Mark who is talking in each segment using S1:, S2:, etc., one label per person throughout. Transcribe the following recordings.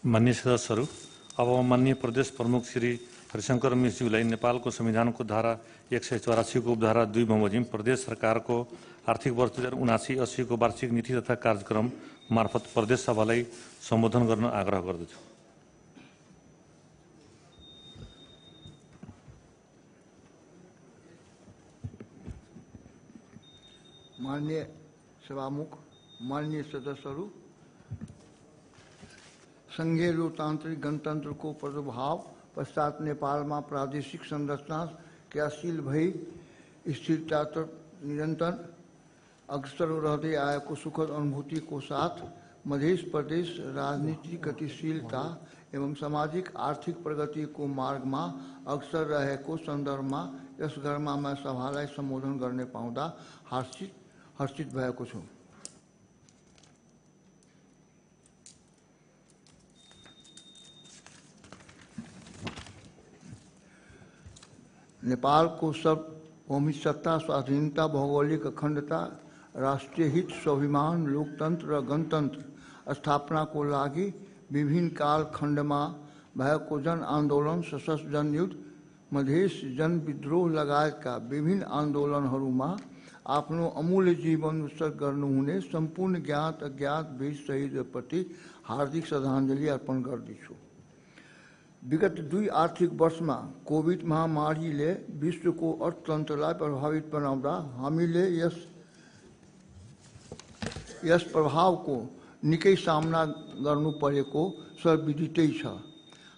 S1: माननीय सदस्यहरू, अब माननीय प्रदेश प्रमुख श्री हरिशंकर मिश्रज्यूलाई नेपालको संविधानको धारा 184 को उपधारा 2 बमोजिम प्रदेश सरकारको आर्थिक वर्ष 2079-80 को वार्षिक नीति तथा कार्यक्रम मार्फत प्रदेश सभालाई सम्बोधन गर्न आग्रह गर्दछु।
S2: माननीय सभामुख, माननीय सदस्यहरू, संघीय लोकतांत्रिक गणतंत्र को प्रादुर्भाव पश्चात नेपाल में प्रादेशिक संरचना क्रियाशील भई स्थिरता निरंतर अग्रसर रहते आएको सुखद अनुभूति को साथ मध्य प्रदेश राजनीतिक गतिशीलता एवं सामाजिक आर्थिक प्रगति को मार्ग में अग्रसर रहेको संदर्भ में यस घरमा मैं सभालाई सम्बोधन करने पाउँदा हर्षित भएको छु। नेपाल को सार्वभौमिक सत्ता, स्वाधीनता, भौगोलिक अखंडता, राष्ट्रीय हित, स्वाभिमान, लोकतंत्र र गणतंत्र स्थापना को लागि विभिन्न कालखंड में भएको जन आंदोलन, सशस्त्र जनयुद्ध, मधेस जन विद्रोह लगायतका विभिन्न आंदोलनहरूमा आफ्नो अमूल्य जीवन उत्सर्ग गर्नुहुने संपूर्ण ज्ञात अज्ञात वीर शहीदप्रति हार्दिक श्रद्धांजलि अर्पण गर्दछु। विगत 2 आर्थिक वर्ष में कोविड महामारीले विश्वको अर्थतन्त्रलाई प्रभावित बनाउँदा हामीले यस प्रभावको निकै सामना गर्नु परेको सर्वविदितै छ।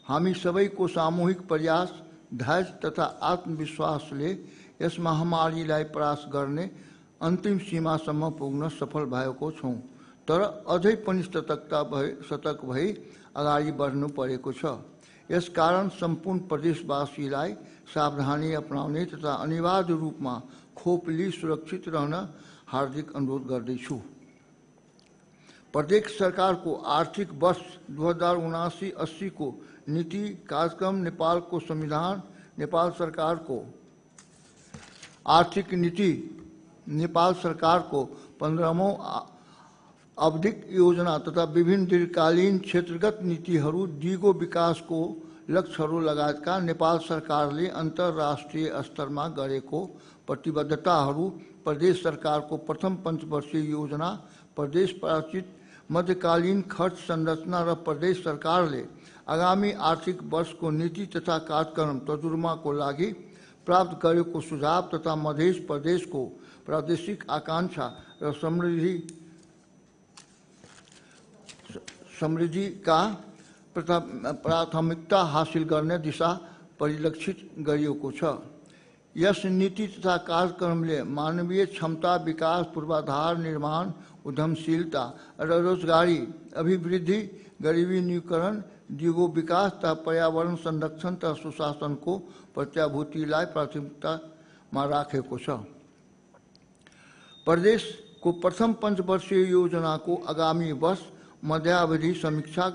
S2: हामी सबैको सामूहिक प्रयास, धैर्य तथा आत्मविश्वासले यस महामारीलाई परास्त गर्ने अन्तिम सीमासम्म पुग्न सफल भएको छौं। तर अझै पनि सतर्क भई अगाडि बढ्नु परेको छ। यस कारण सम्पूर्ण प्रदेशवासीलाई सावधानी अपनाउने तथा अनिवार्य रूपमा खोप लिई सुरक्षित रहन हार्दिक अनुरोध गर्दैछु। प्रदेश सरकार को आर्थिक वर्ष 2079-80 को नीति कार्यक्रम, नेपाल को संविधान, नेपाल सरकार को आर्थिक नीति, नेपाल सरकार को 15औं आवधिक योजना तथा विभिन्न दीर्घकालीन क्षेत्रगत नीतिहरू, दिगो विकास को लक्ष्यहरू लगायतका नेपाल सरकारले अन्तर्राष्ट्रिय स्तरमा गरेको प्रतिबद्धताहरू, प्रदेश सरकार को प्रथम पञ्चवर्षीय योजना, प्रदेश प्रायोजित मध्यकालीन खर्च संरचना र प्रदेश सरकारले आगामी आर्थिक वर्ष को नीति तथा कार्यक्रम तर्जुमा को लागि प्राप्त गरेको सुझाव तथा मध्य प्रदेश को प्रादेशिक आकांक्षा र समृद्धि का प्राथमिकता हासिल गर्ने दिशा परिलक्षित गरिएको छ। यस नीति तथा कार्यक्रमले मानवीय क्षमता विकास, पूर्वाधार निर्माण, उद्यमशीलता र रोजगारी, अभिवृद्धि, गरीबी न्यूनीकरण, दिगो विकास तथा पर्यावरण संरक्षण तथा सुशासन को प्रत्याभूतिलाई प्राथमिकतामा राखेको छ। प्रदेश को प्रथम पञ्चवर्षीय योजना को आगामी वर्ष मध्यावधि समीक्षा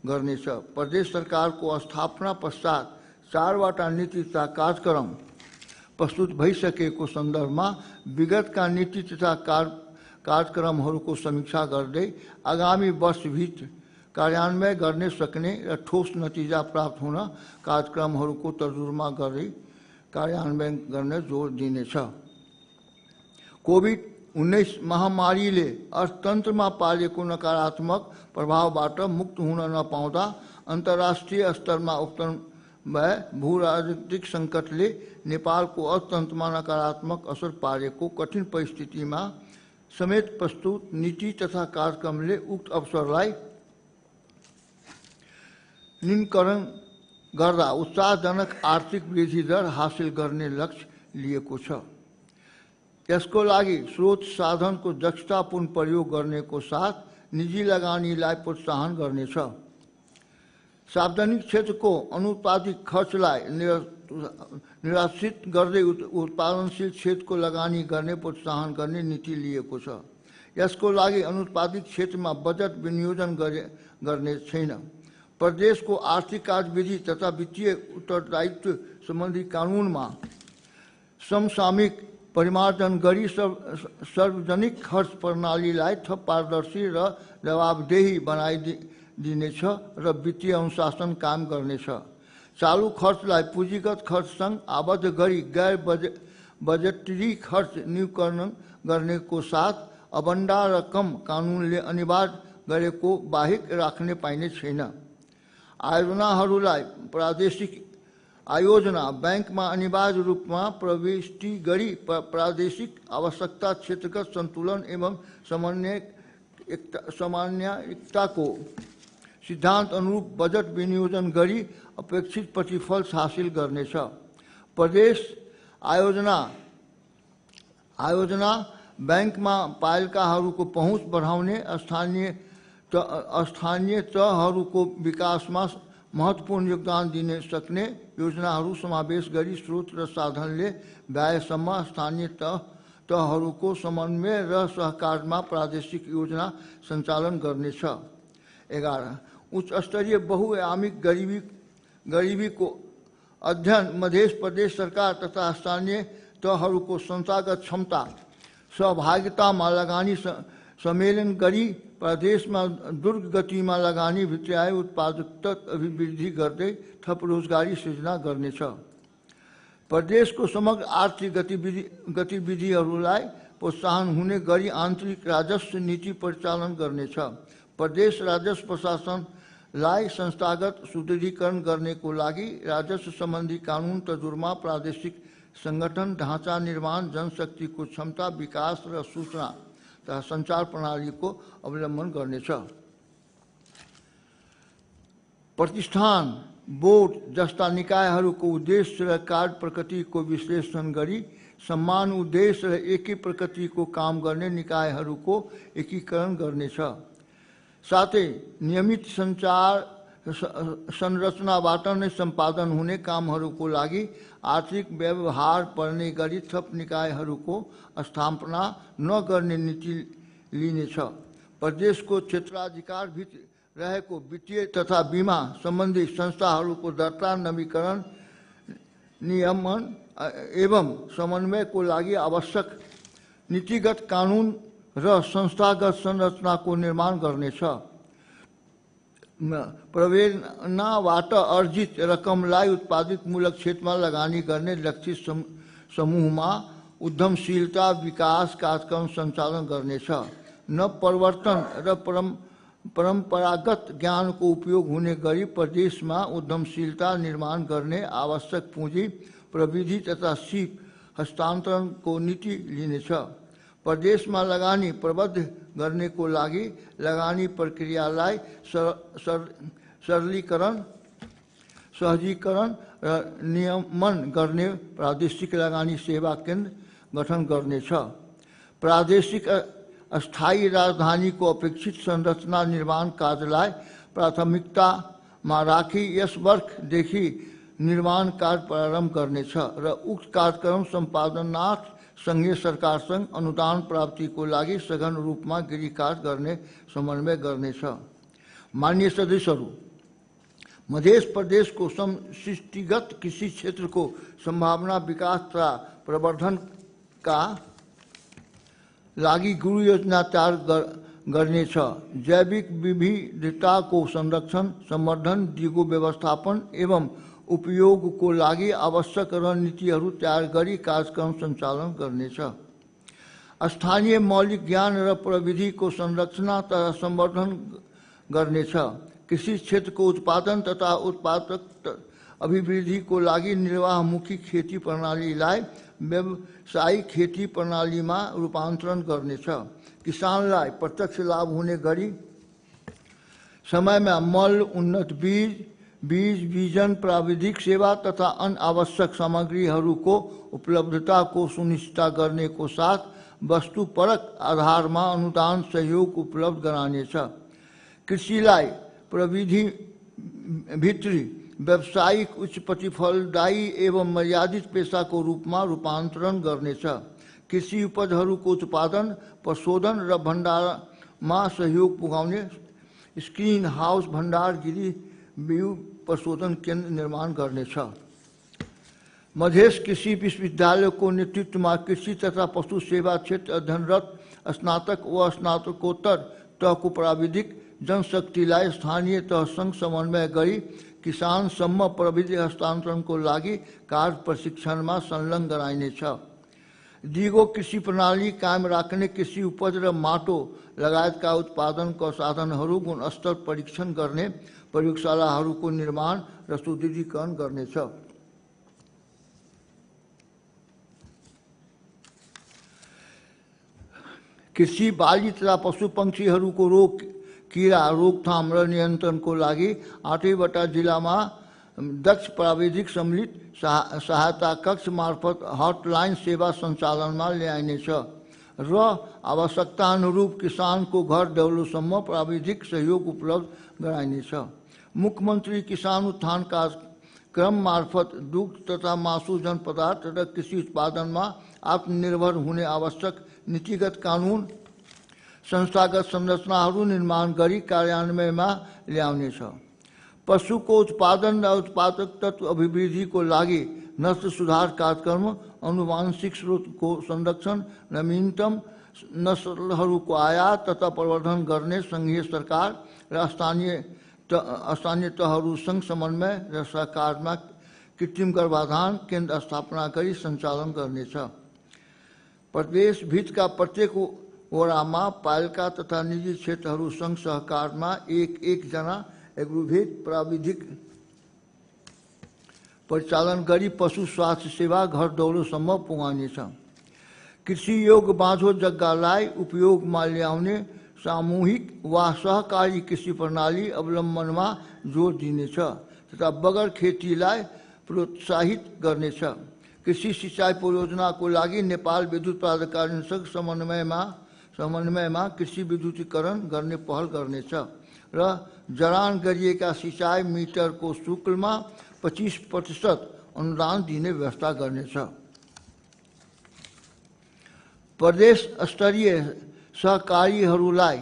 S2: गर्नेछ। प्रदेश सरकार को स्थापना पश्चात 4वटा नीति तथा कार्यक्रम प्रस्तुत भइसकेको सन्दर्भमा विगतका नीति तथा कार्यक्रमहरूको समीक्षा गर्दै आगामी वर्षभित्र कार्यान्वयन गर्न सक्ने र ठोस नतिजा प्राप्त हुन कार्यक्रमहरूको तर्जुमा गरी कार्यान्वयन गर्न जोड दिनेछ। कोभिड-19 महामारीले अर्थतन्त्रमा पारेको नकारात्मक प्रभावबाट मुक्त हुन नपाउँदा अन्तर्राष्ट्रिय स्तरमा उत्पन्न भए भू-राजनीतिक सङ्कटले नेपालको अर्थतन्त्रमा नकारात्मक असर पारेको कठिन परिस्थितिमा समेत प्रस्तुत नीति तथा कार्यक्रमले उक्त अवसरलाई न्यूनीकरण गर्दा उत्साहजनक आर्थिक वृद्धि दर हासिल गर्ने लक्ष्य लिएको छ। यसको लागि स्रोत साधनको दक्षतापूर्ण प्रयोग गर्नेको साथ निजी लगानीलाई प्रोत्साहन गर्नेछ। सार्वजनिक क्षेत्रको अनुत्पादित खर्चलाई निराश्रित गर्दै उत्पादनशील क्षेत्रको लगानी गर्ने प्रोत्साहन गर्ने नीति लिएको छ। यसको लागि अनुत्पादित क्षेत्रमा बजेट विनियोजन गर्ने छैन। प्रदेश को आर्थिक कार्यविधि तथा वित्तीय उत्तरदायित्व संबंधी कानूनमा समसामयिक परिमार्जन गरी सार्वजनिक खर्च प्रणालीलाई थप पारदर्शी र जवाबदेही दिनेछ र वित्तीय अनुशासन कायम गर्नेछ। चालू खर्चलाई पुँजीगत खर्चसँग आबद्ध गरी गैर बजेटरी खर्च न्यूनीकरण गर्नेको साथ अबन्डा रकम कानुनले अनिवार्य गरेको बाहेक राख्ने पाइने छैन। आयोजनाहरूलाई प्रादेशिक आयोजना बैंकमा अनिवार्य रूपमा प्रविष्टि गरी प्रादेशिक आवश्यकता, क्षेत्रगत सन्तुलन एवं समन्वयिकताको सिद्धान्त अनुरूप बजट विनियोजन गरी अपेक्षित प्रतिफल हासिल गर्नेछ। प्रदेश आयोजना बैंकमा पाइएकाहरूको पहुँच बढाउने, स्थानीय तहहरूको विकासमा महत्त्वपूर्ण योगदान दिन सक्ने योजनाहरू समावेश गरी स्रोत र साधनले व्ययसम्म स्थानीय तहहरूको समन्वय र सहकारमा प्रादेशिक योजना सञ्चालन गर्नेछ। 11 उच्च स्तरीय बहुआयामिक गरिबीको अध्ययन मध्य प्रदेश सरकार तथा स्थानीय तहहरूको संस्थागत क्षमता सहभागितामा लगानी सम्मेलन गरी प्रदेशमा द्रुत गतिमा लगानी भित्र्याए उत्पादकता अभिवृद्धि गर्दै थप रोजगारी सृजना गर्नेछ। प्रदेशको समग्र आर्थिक गतिविधिहरूलाई प्रोत्साहन हुने गरी आन्तरिक राजस्व नीति परिचालन गर्नेछ। प्रदेश राजस्व प्रशासनलाई संस्थागत सुदृढीकरण गर्नेको लागि राजस्व सम्बन्धी कानुन तजुर्मा, प्रादेशिक संगठन ढाँचा निर्माण, जनशक्तिको क्षमता विकास र सूचना तथा सञ्चार प्रणालीको अवलम्बन गर्नेछ। प्रतिष्ठान, बोर्ड जस्ता निकायहरूको उद्देश्य र कार्य प्रकृतिको विश्लेषण गरी समान उद्देश्य र एकै प्रकृतिको काम गर्ने निकायहरूको एकीकरण गर्नेछ। साथै नियमित संरचनाबाट नै सम्पादन हुने कामहरूको लागि आर्थिक व्यवहार पर्ने गरी थप निकायहरूको स्थापना नगर्ने नीति लिनेछ। प्रदेशको क्षेत्राधिकारभित्र रहेको वित्तीय तथा बीमा सम्बन्धी संस्थाहरूको दर्ता, नवीकरण, नियमन एवं समन्वयको लागि आवश्यक नीतिगत कानुन र संस्थागत संरचनाको निर्माण गर्नेछ। प्रेरणाबाट अर्जित रकमलाई उत्पादित मूलक क्षेत्रमा लगानी गर्ने लक्षित समूहमा उद्यमशीलता विकास कार्यक्रम सञ्चालन गर्नेछ। नवप्रवर्तन र परम्परागत ज्ञानको उपयोग हुने गरी प्रदेशमा उद्यमशीलता निर्माण गर्ने आवश्यक पुँजी, प्रविधि तथा सिप हस्तान्तरणको नीति लिनेछ। प्रदेशमा लगानी प्रबद्ध गर्नेको लागि लगानी प्रक्रियालाई सहजीकरण र नियमन गर्ने प्रादेशिक लगानी सेवा केन्द्र गठन गर्नेछ। प्रादेशिक अस्थायी राजधानीको अपेक्षित संरचना निर्माण कार्यलाई प्राथमिकतामा राखी यस वर्षदेखि निर्माण कार्य प्रारम्भ गर्नेछ र उक्त कार्यक्रम सम्पादनार्थ संघीय सरकारसँग अनुदान प्राप्तिको लागि सघन रूपमा गिरिकाट गर्ने समन्वय गर्नेछ। माननीय सदस्यहरू, मध्य प्रदेशको समष्टिगत कृषि क्षेत्रको सम्भावना विकास तथा प्रवर्धनका लागि गुरु योजना तयार गर्नेछ। जैविक विविधताको संरक्षण, संवर्धन, दिगो व्यवस्थापन एवं उपयोगको लागि आवश्यक रणनीतिहरू तयार गरी कार्यक्रम सञ्चालन गर्नेछ। स्थानीय मौलिक ज्ञान र प्रविधिको संरक्षण तथा संवर्धन गर्नेछ। कृषि क्षेत्रको उत्पादन तथा उत्पादक अभिवृद्धिको लागि निर्वाहमुखी खेती प्रणालीलाई व्यावसायिक खेती प्रणालीमा रूपान्तरण गर्नेछ। किसानलाई प्रत्यक्ष लाभ हुने गरी समयमा मल, उन्नत बीज बिजन, प्राविधिक सेवा तथा अन्य आवश्यक सामग्रीहरूको उपलब्धताको सुनिश्चित गर्नेको साथ वस्तुपरक आधारमा अनुदान सहयोग उपलब्ध गराउनेछ। कृषिलाई प्रविधि भित्री व्यावसायिक उच्च प्रतिफलदायी एवं मर्यादित पेशाको रूपमा रूपान्तरण गर्नेछ। कृषि उपजहरूको उत्पादन, प्रशोधन र भण्डारमा सहयोग पुर्याउने स्क्रिन हाउस, भण्डारगिरी, बिउ प्रशोधन केन्द्र निर्माण गर्नेछ। मधेश कृषि विश्वविद्यालयको नेतृत्वमा कृषि तथा पशु सेवा क्षेत्र अध्ययनरत स्नातक व स्नातकोत्तर तहको प्राविधिक जनशक्तिलाई स्थानीय तहसँग समन्वय गरी किसानसम्म प्रविधि हस्तान्तरणको लागि कार्य प्रशिक्षणमा संलग्न गराइनेछ। दिगो कृषि प्रणाली कायम राख्ने कृषि उपज र माटो लगायतका उत्पादनका साधनहरू गुणस्तर परीक्षण गर्ने प्रयोगशालाहरूको निर्माण र सुदृढीकरण गर्नेछ। कृषि बाली तथा पशुपक्षीहरूको रोग कीड़ा रोकथाम र नियन्त्रणको लागि 8वटा जिल्लामा दक्ष प्राविधिक सम्मिलित सहायता कक्ष मार्फत हटलाइन सेवा सञ्चालनमा ल्याइनेछ र आवश्यकता अनुरूप किसानको घर देउलोसम्म प्राविधिक सहयोग उपलब्ध गराइनेछ। मुख्यमन्त्री किसान उत्थान कार्यक्रम मार्फत दुग्ध तथा मासु जन पदार्थ र कृषि उत्पादनमा आत्मनिर्भर हुने आवश्यक नीतिगत कानुन संस्थागत संरचनाहरू निर्माण गरी कार्यान्वयनमा ल्याउनेछ। पशुको उत्पादन र उत्पादक तत्व अभिवृद्धिको लागि नस्ल सुधार कार्यक्रम, अनुवांशिक स्रोतको संरक्षण, नवीनतम नस्लहरूको आयात तथा प्रवर्धन गर्ने सङ्घीय सरकार र स्थानीय तहहरूसँग समन्वय र सहकारमा कृत्रिम गर्भाधान केन्द्र स्थापना गरी सञ्चालन गर्नेछ। प्रदेशभित्रका प्रत्येक वडामा पालिका तथा निजी क्षेत्रहरूसँग सहकारमा एक-एकजना एग्रोभेट प्राविधिक परिचालन गरी पशु स्वास्थ्य सेवा घर दौरोसम्म पुगाउनेछ। कृषि योग्य बाँझो जग्गालाई उपयोगमा ल्याउने सामूहिक वा सहकारी कृषि प्रणाली अवलम्बनमा जोड दिनेछ तथा बगर खेतीलाई प्रोत्साहित गर्नेछ। कृषि सिँचाइ परियोजनाको लागि नेपाल विद्युत प्राधिकरणसँग समन्वयमा कृषि विद्युतीकरण गर्ने पहल गर्नेछ र जडान गरिएका सिँचाइ मिटरको शुल्कमा 25% अनुदान दिने व्यवस्था गर्नेछ। प्रदेश स्तरीय सहकारीहरूलाई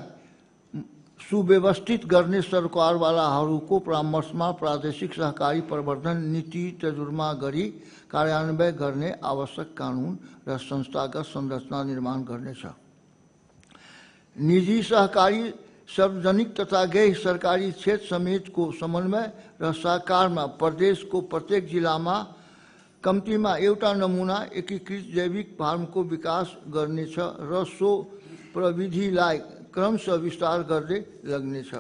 S2: सुव्यवस्थित गर्ने सरकारवालाहरूको परामर्शमा प्रादेशिक सहकारी प्रवर्धन नीति तर्जुमा गरी कार्यान्वयन गर्ने आवश्यक कानुन र संस्थागत संरचना निर्माण गर्नेछ। निजी सहकारी सार्वजनिक तथा गैर सरकारी क्षेत्र समेतको समन्वय र सहकारमा प्रदेशको प्रत्येक जिल्लामा कम्तीमा एउटा नमुना एकीकृत जैविक फार्मको विकास गर्नेछ र सो प्रविधिलाई क्रमशः विस्तार गर्दै लग्नेछ।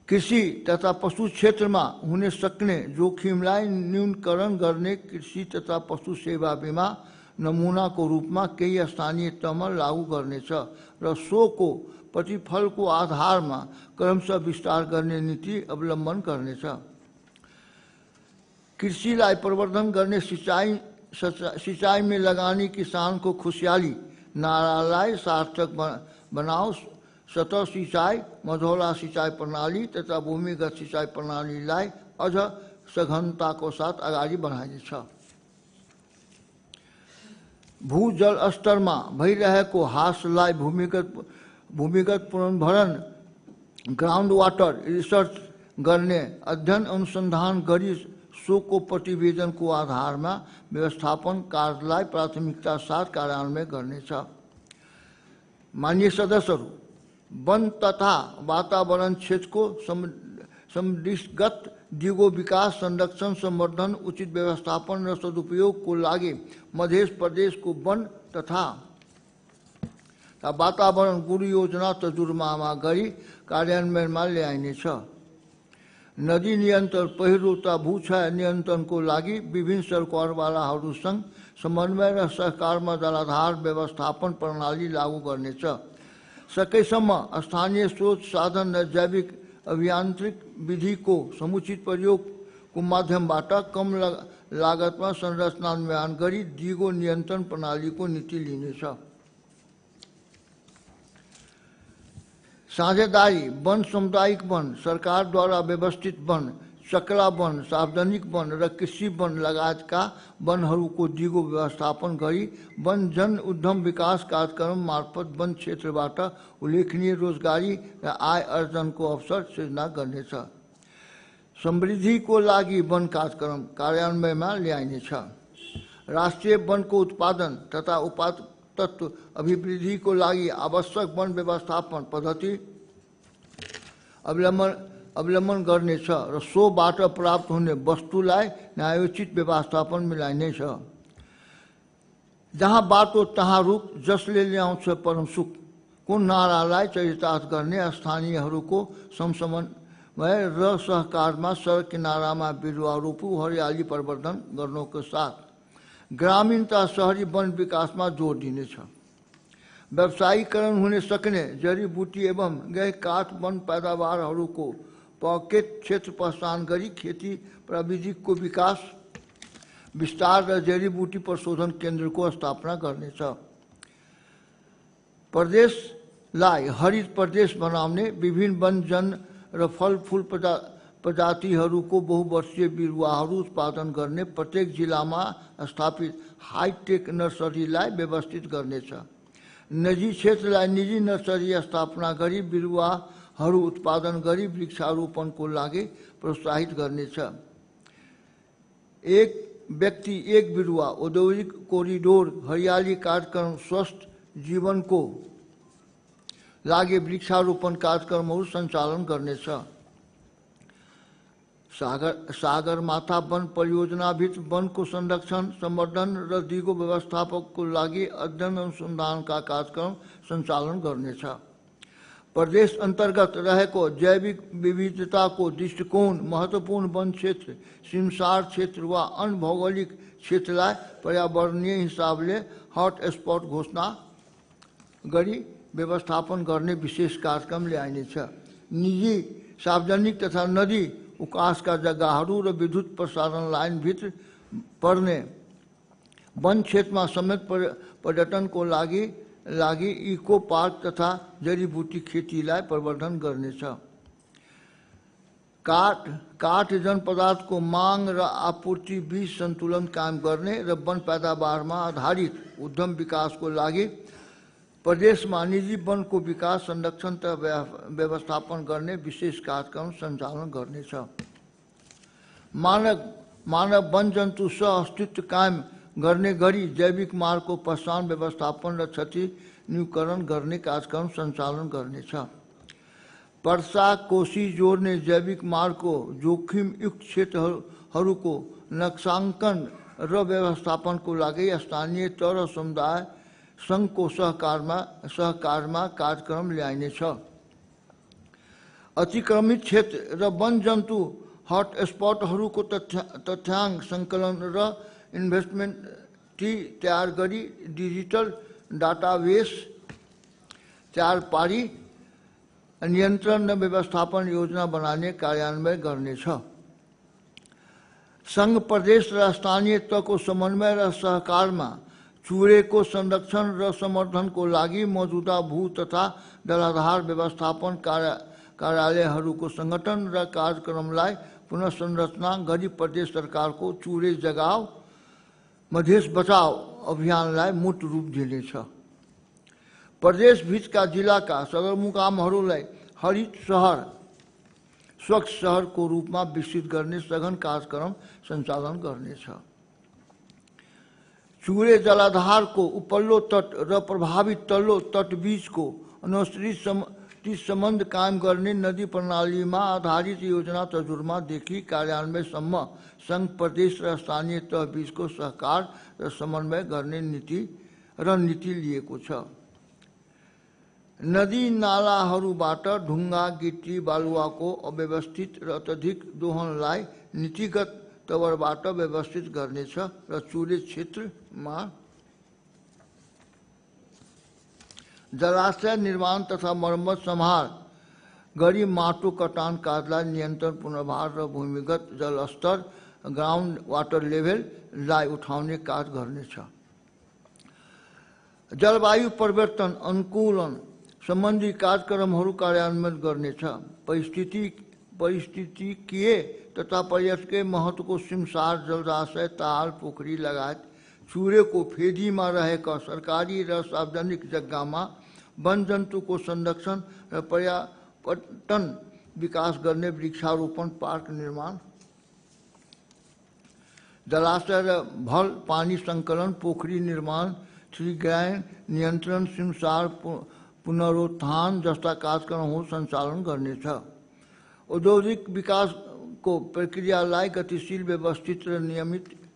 S2: कृषि तथा पशु क्षेत्रमा हुन सक्ने जोखिमलाई न्यूनीकरण गर्ने कृषि तथा पशु सेवा बीमा नमुनाको रूपमा केही स्थानीय तहमा लागू गर्नेछ र सोको प्रतिफलको आधारमा क्रमशः विस्तार गर्ने नीति अवलम्बन गर्नेछ। कृषिलाई प्रवर्धन गर्ने सिंचाई में लगानी किसान को खुशहाली नारालाई सार्थक बनाओस्। सतह सिंचाई, मझौला सिंचाई प्रणाली तथा भूमिगत सिंचाई प्रणालीलाई अझ सघनताको साथ अगाडि बढाइनेछ। भूजल स्तरमा भइरहेको ह्रासलाई भूमिगत पुनर्भरण ग्राउन्ड वाटर रिसर्च गर्ने अध्ययन अनुसन्धान गरी सोको प्रतिवेदनको आधारमा व्यवस्थापन कार्यलाई प्राथमिकता साथ कार्यान्वयन गर्नेछ। माननीय सदस्यहरू, वन तथा वातावरण क्षेत्रको समृद्धिगत दिगो विकास, संरक्षण, संवर्धन, उचित व्यवस्थापन र सदुपयोगको लागि मध्य प्रदेशको वन तथा वातावरण गुरु योजना तर्जुमामा गरी कार्यान्वयनमा ल्याइनेछ। नदी नियन्त्रण, पहिरो तथा भूक्षय नियन्त्रणको लागि विभिन्न सरकारवालाहरूसँग समन्वय र सहकारमा जलाधार व्यवस्थापन प्रणाली लागू गर्नेछ। सकेसम्म स्थानीय स्रोत साधन र जैविक अभियान्त्रिक विधिको समुचित प्रयोगको माध्यमबाट कम लागतमा संरचना निर्माण गरी दिगो नियन्त्रण प्रणालीको नीति लिनेछ। साझेदारी वन, सामुदायिक वन, सरकारद्वारा व्यवस्थित वन, चक्ला वन, सार्वजनिक वन र कृषि वन लगायतका वनहरूको दिगो व्यवस्थापन गरी वन जन उद्यम विकास कार्यक्रम मार्फत वन क्षेत्रबाट उल्लेखनीय रोजगारी र आय अर्जनको अवसर सृजना गर्नेछ। समृद्धिको लागि वन कार्यक्रम कार्यान्वयनमा ल्याइनेछ। राष्ट्रिय वनको उत्पादन तथा तत्व अभिवृद्धि को लागि आवश्यक वन व्यवस्थापन पद्धति अवलम्बन गर्नेछ र सोबाट प्राप्त हुने वस्तुलाई न्यायोचित व्यवस्थापन मिलाइनेछ। जहाँ बाटो तहाँ रुख, जसले ल्याउँछ परम सुख को नारालाई चरितार्थ गर्ने स्थानीयहरूको समसमन्वय र सहकारमा सडक किनारामा बिरुवा रोपु हरियाली प्रवर्धन गर्नुको साथ ग्रामीण तथा शहरी वन विकासमा जोड दिनेछ। व्यवसायीकरण हुन सक्ने जडीबुटी एवं गए काठ वन पैदावारहरूको पकेट क्षेत्र पहचान गरी खेती प्रविधिको विकास विस्तार र जडीबुटी प्रशोधन केन्द्रको स्थापना गर्नेछ। प्रदेशलाई हरित प्रदेश बनाउने, विभिन्न वनजन र फलफुल प्रजातिहरूको बहुवर्षीय बिरुवाहरू उत्पादन गर्ने प्रत्येक जिल्लामा स्थापित हाईटेक नर्सरीलाई व्यवस्थित गर्नेछ। निजी क्षेत्रलाई निजी नर्सरी स्थापना गरी बिरुवाहरू उत्पादन गरी वृक्षारोपणको लागि प्रोत्साहित गर्नेछ। एक व्यक्ति एक बिरुवा औद्योगिक कोरिडोर हरियाली कार्यक्रम स्वस्थ जीवनको लागि वृक्षारोपण कार्यक्रमहरू सञ्चालन गर्नेछ। सागरमाथा वन परियोजनाभित्र वनको संरक्षण, संवर्धन र दिगो व्यवस्थापनको लागि अध्ययन अनुसन्धानका कार्यक्रम सञ्चालन गर्नेछ। प्रदेश अन्तर्गत रहेको जैविक विविधताको दृष्टिकोण महत्त्वपूर्ण वन क्षेत्र, सिमसार क्षेत्र वा अन्य भौगोलिक क्षेत्रलाई पर्यावरणीय हिसाबले हटस्पट घोषणा गरी व्यवस्थापन गर्ने विशेष कार्यक्रम ल्याइनेछ। निजी, सार्वजनिक तथा नदी उकासका जग्गाहरू र विद्युत प्रसारण लाइनभित्र पर्ने वन क्षेत्रमा समेत पर्यटनको लागि इको पार्क तथा जडीबुटी खेतीलाई प्रवर्धन गर्नेछ। काठ जन पदार्थको माग र आपूर्ति बीच सन्तुलन कायम गर्ने र वन पैदावारमा आधारित उद्यम विकासको लागि प्रदेशमा निजी वनको विकास, संरक्षण तथा व्यवस्थापन गर्ने विशेष कार्यक्रम सञ्चालन गर्नेछ। मानव वन जन्तु सह अस्तित्व कायम गर्ने गरी जैविक मार्गको पहचान, व्यवस्थापन र क्षति न्यूनीकरण गर्ने कार्यक्रम सञ्चालन गर्नेछ। पर्सा कोशी जोड्ने जैविक मार्गको जोखिमयुक्त क्षेत्रहरूको नक्साङ्कन र व्यवस्थापनको लागि स्थानीय तह र समुदाय सङ्घको सहकारमा कार्यक्रम ल्याइनेछ। अतिक्रमित क्षेत्र र वन जन्तु हटस्पटहरूको तथ्याङ्क सङ्कलन र इन्भेस्टमेन्ट तयार गरी डिजिटल डाटाबेस तयार पारी नियन्त्रण र व्यवस्थापन योजना बनाने कार्यान्वयन गर्नेछ। सङ्घ, प्रदेश र स्थानीय तहको समन्वय र सहकारमा चुरेको संरक्षण र संवर्धनको लागि मौजूदा भू तथा जलाधार व्यवस्थापन कार्यालयहरूको सङ्गठन र कार्यक्रमलाई पुनः संरचना गरी प्रदेश सरकारको चुरे जगाओ मधेस बचाओ अभियानलाई मूर्त रूप दिनेछ। प्रदेशभित्रका जिल्लाका सदरमुकामहरूलाई हरित सहर, स्वच्छ सहरको रूपमा विकसित गर्ने सघन कार्यक्रम सञ्चालन गर्नेछ। चुरे जलाधारको उपल्लो तट र प्रभावित तल्लो तटबीचको अनुसरित सम्बन्ध कायम गर्ने नदी प्रणालीमा आधारित योजना तजुर्मादेखि कार्यान्वयनसम्म सङ्घ, प्रदेश र स्थानीय तहबीचको सहकार र समन्वय गर्ने रणनीति लिएको छ। नदी नालाहरूबाट ढुङ्गा, गिटी, बालुवाको अव्यवस्थित र अत्यधिक दोहनलाई नीतिगत तवरबाट व्यवस्थित गर्नेछ र चुरे क्षेत्रमा जलाशय निर्माण तथा मर्मत सम्हार गरी माटो कटान कार्यलाई नियन्त्रण, पुनर्भार र भूमिगत जलस्तर ग्राउन्ड वाटर लेभललाई उठाउने कार्य गर्नेछ। जलवायु परिवर्तन अनुकूलन सम्बन्धी कार्यक्रमहरू कार्यान्वयन गर्नेछ। पारिस्थितिकीय तथा पर्यटकीय महत्त्वको सिमसार जलाशय, ताल, पोखरी लगायत चुरेको फेदीमा रहेका सरकारी र सार्वजनिक जग्गामा वन जन्तुको संरक्षण र पर्यटन विकास गर्ने वृक्षारोपण पार्क निर्माण, जलाशय र भल पानी सङ्कलन, पोखरी निर्माण, श्रीग्राम नियन्त्रण सिमसार पुनरुत्थान जस्ता कार्यक्रमहरू सञ्चालन गर्नेछ। औद्योगिक विकासको प्रक्रियालाई गतिशील, व्यवस्थित र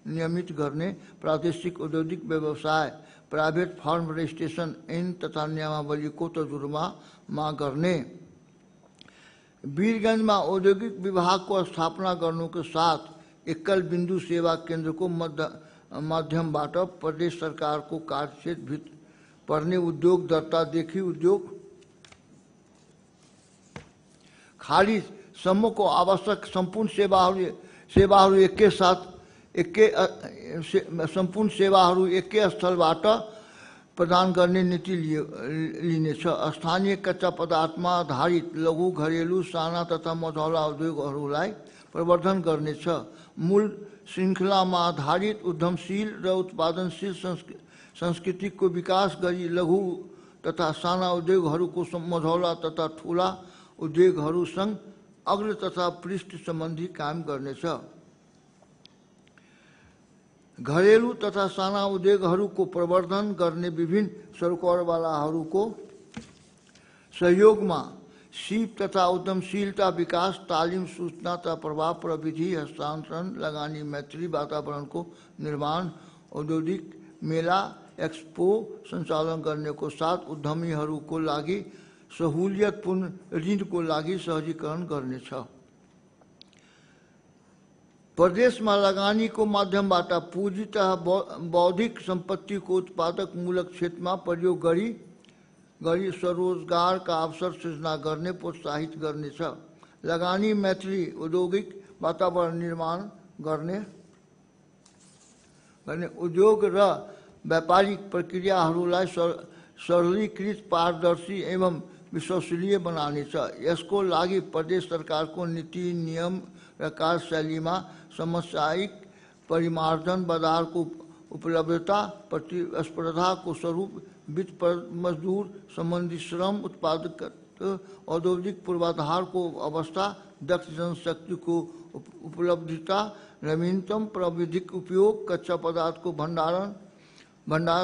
S2: नियमित गर्ने, प्रादेशिक औद्योगिक व्यवसाय, प्राइभेट फर्म रजिस्ट्रेसन ऐन तथा नियमावलीको तर्जुमा गर्ने, वीरगंजमा औद्योगिक विभागको स्थापना गर्नुको साथ एकल बिन्दु सेवा केन्द्रको माध्यमबाट प्रदेश सरकारको कार्यक्षेत्रभित्र पर्ने उद्योग दर्तादेखि उद्योग खारिजसम्मको आवश्यक सम्पूर्ण सेवाहरू एकै स्थलबाट प्रदान गर्ने नीति लिनेछ। स्थानीय कच्चा पदार्थमा आधारित लघु, घरेलु, साना तथा मझौला उद्योगहरूलाई प्रवर्धन गर्नेछ। मूल श्रृङ्खलामा आधारित उद्यमशील र उत्पादनशील संस्कृतिको विकास गरी लघु तथा साना उद्योगहरूको मझौला तथा ठुला उद्योगहरूसँग अग्र तथा पृष्ठ सम्बन्धी काम गर्नेछ। घरेलु तथा साना उद्योगहरूको प्रवर्धन गर्ने विभिन्न सरकारवालाहरूको सहयोगमा सीप तथा उद्यमशीलता विकास, तालिम, सूचना तथा प्रभाव प्रविधि हस्तान्तरण, लगानी मैत्री वातावरणको निर्माण, औद्योगिक मेला एक्सपो सञ्चालन गर्नेको साथ उद्यमीहरूको लागि सहुलियतपूर्ण ऋणको लागि सहजीकरण गर्नेछ। प्रदेशमा लगानीको माध्यमबाट पुँजी तथा बौद्धिक सम्पत्तिको उत्पादकमूलक क्षेत्रमा प्रयोग गरी स्वरोजगारका अवसर सृजना गर्ने प्रोत्साहित गर्नेछ। लगानी मैत्री औद्योगिक वातावरण निर्माण गर्ने उद्योग र व्यापारिक प्रक्रियाहरूलाई सरलीकृत, पारदर्शी एवं विश्वसनीय बनानेछ। यसको लागि प्रदेश सरकारको नीति, नियम र कार्यशैलीमा समसामयिक परिमार्जन, बजारको उपलब्धता, प्रतिस्पर्धाको स्वरूप, वित्त मजदूर सम्बन्धी श्रम, उत्पादकता, औद्योगिक पूर्वाधारको अवस्था, दक्ष जनशक्तिको उपलब्धता, नवीनतम प्रविधिक उपयोग, कच्चा पदार्थको भण्डारण,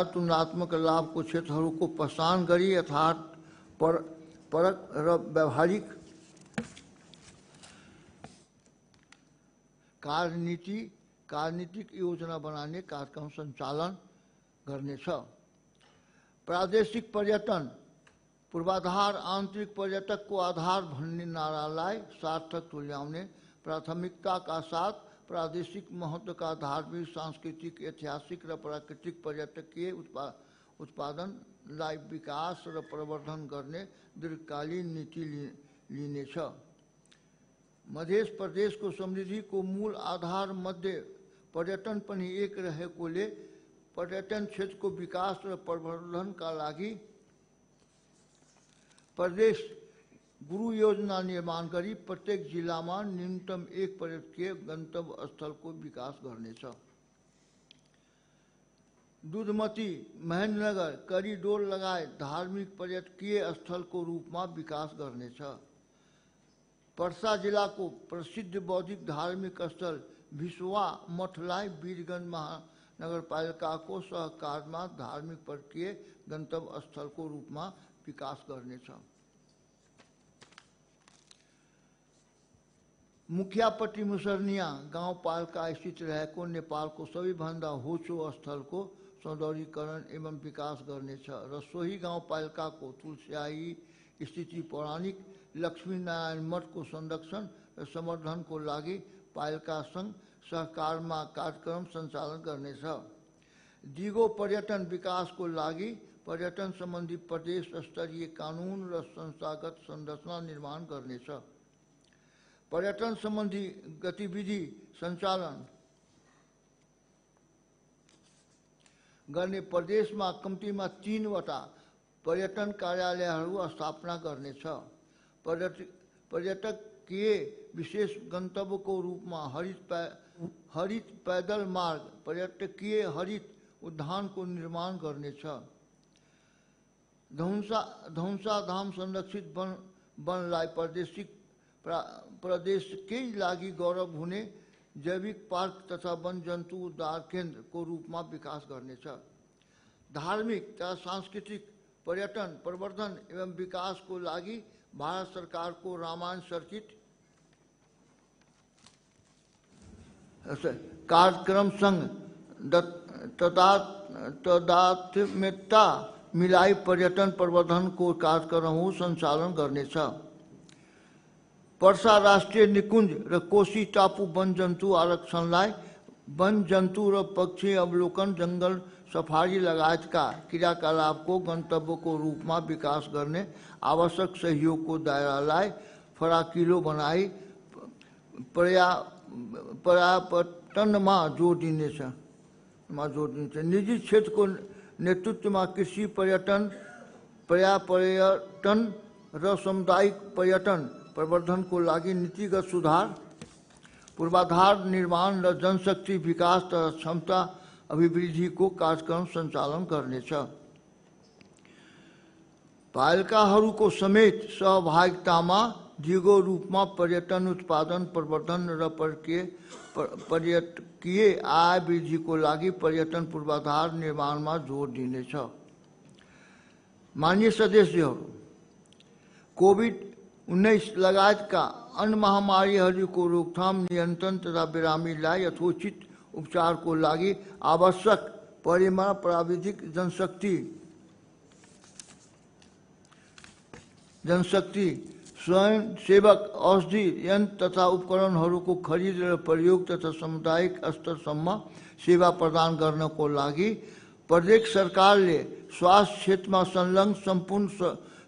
S2: तुलनात्मक लाभको क्षेत्रहरूको पहचान गरी यथार्थ परक र व्यावहारिक कार्यनीतिक योजना बनाने कार्यक्रम सञ्चालन गर्नेछ। प्रादेशिक पर्यटन पूर्वाधार आन्तरिक पर्यटकको आधार भन्ने नारालाई सार्थक तुल्याउने प्राथमिकताका साथ प्रादेशिक महत्त्वका धार्मिक, सांस्कृतिक, ऐतिहासिक र प्राकृतिक पर्यटकीय उत्पादनलाई विकास र प्रवर्धन गर्ने दीर्घकालीन नीति लिनेछ। मध्य प्रदेशको समृद्धिको मूल आधार मध्ये पर्यटन पनि एक रहेकोले पर्यटन क्षेत्रको विकास र प्रवर्धनका लागि प्रदेश गुरु योजना निर्माण गरी प्रत्येक जिल्लामा न्यूनतम एक पर्यटकीय गन्तव्य स्थलको विकास गर्नेछ। दुधमती, महेन्द्रनगर करिडोर लगायत धार्मिक पर्यटकीय स्थलको रूपमा विकास गर्नेछ। पर्सा जिल्लाको प्रसिद्ध बौद्धिक धार्मिक स्थल भिसवा मठलाई वीरगञ्ज महानगरपालिकाको सहकारमा धार्मिक पर्यटकीय गन्तव्य स्थलको रूपमा विकास गर्नेछ। मुखियापट्टी मुसर्निया गाउँपालिका स्थित रहेको नेपालको सबैभन्दा होचो स्थलको सौन्दर्यीकरण एवं विकास गर्नेछ र सोही गाउँपालिकाको तुलसियाही स्थित पौराणिक लक्ष्मीनारायण मठको संरक्षण र संवर्धनको लागि पालिकासँग सहकारमा कार्यक्रम सञ्चालन गर्नेछ। दिगो पर्यटन विकासको लागि पर्यटन सम्बन्धी प्रदेश स्तरीय कानुन र संस्थागत संरचना निर्माण गर्नेछ। पर्यटन सम्बन्धी गतिविधि सञ्चालन गर्ने प्रदेशमा कम्तीमा 3 वटा पर्यटन कार्यालयहरू स्थापना गर्नेछ। पर्यटकीय विशेष गन्तव्यको रूपमा हरित पैदल मार्ग, पर्यटकीय हरित उद्यानको निर्माण गर्नेछ। धौंसा धाम संरक्षित वनलाई प्रदेशकै लागि गौरव हुने जैविक पार्क तथा वन जन्तु उद्धार केन्द्रको रूपमा विकास गर्नेछ। धार्मिक तथा सांस्कृतिक पर्यटन प्रवर्धन एवं विकास को लागि भारत सरकार को रामायण सर्किट कार्यक्रम संघ तदात्म्यता मिलाई पर्यटन प्रवर्धन को कार्यक्रम संचालन गर्नेछ। पर्सा राष्ट्रिय निकुञ्ज र कोशी टापू वन जन्तु आरक्षणलाई वन जन्तु र पक्षी अवलोकन जंगल सफारी लगायतका क्रियाकलापको गन्तव्यको रूपमा विकास गर्ने आवश्यक सहयोगको दायरालाई फराकिलो बनाई पर्यावरणमा जोड दिनेछ। निजी क्षेत्रको नेतृत्वमा कृषि पर्यटन पर्यटन र सामुदायिक पर्यटन प्रवर्धनको लागि नीतिगत सुधार पूर्वाधार निर्माण र जनशक्ति विकास तथा क्षमता अभिवृद्धिको कार्यक्रम सञ्चालन गर्नेछ। पालिकाहरूको समेत सहभागितामा दिगो रूपमा पर्यटन उत्पादन प्रवर्धन र पर्यटकीय आय वृद्धिको लागि पर्यटन पूर्वाधार निर्माणमा जोड दिनेछ। माननीय सदस्यहरू, कोभिड-19 लगायतका अन्य महामारीहरूको रोकथाम नियन्त्रण तथा बिरामीलाई यथोचित उपचारको लागि आवश्यक परेमा प्राविधिक जनशक्ति स्वयंसेवक औषधि यन्त्र तथा उपकरणहरूको खरिद र प्रयोग तथा सामुदायिक स्तरसम्म सेवा प्रदान गर्नको लागि प्रदेश सरकारले स्वास्थ्य क्षेत्रमा संलग्न सम्पूर्ण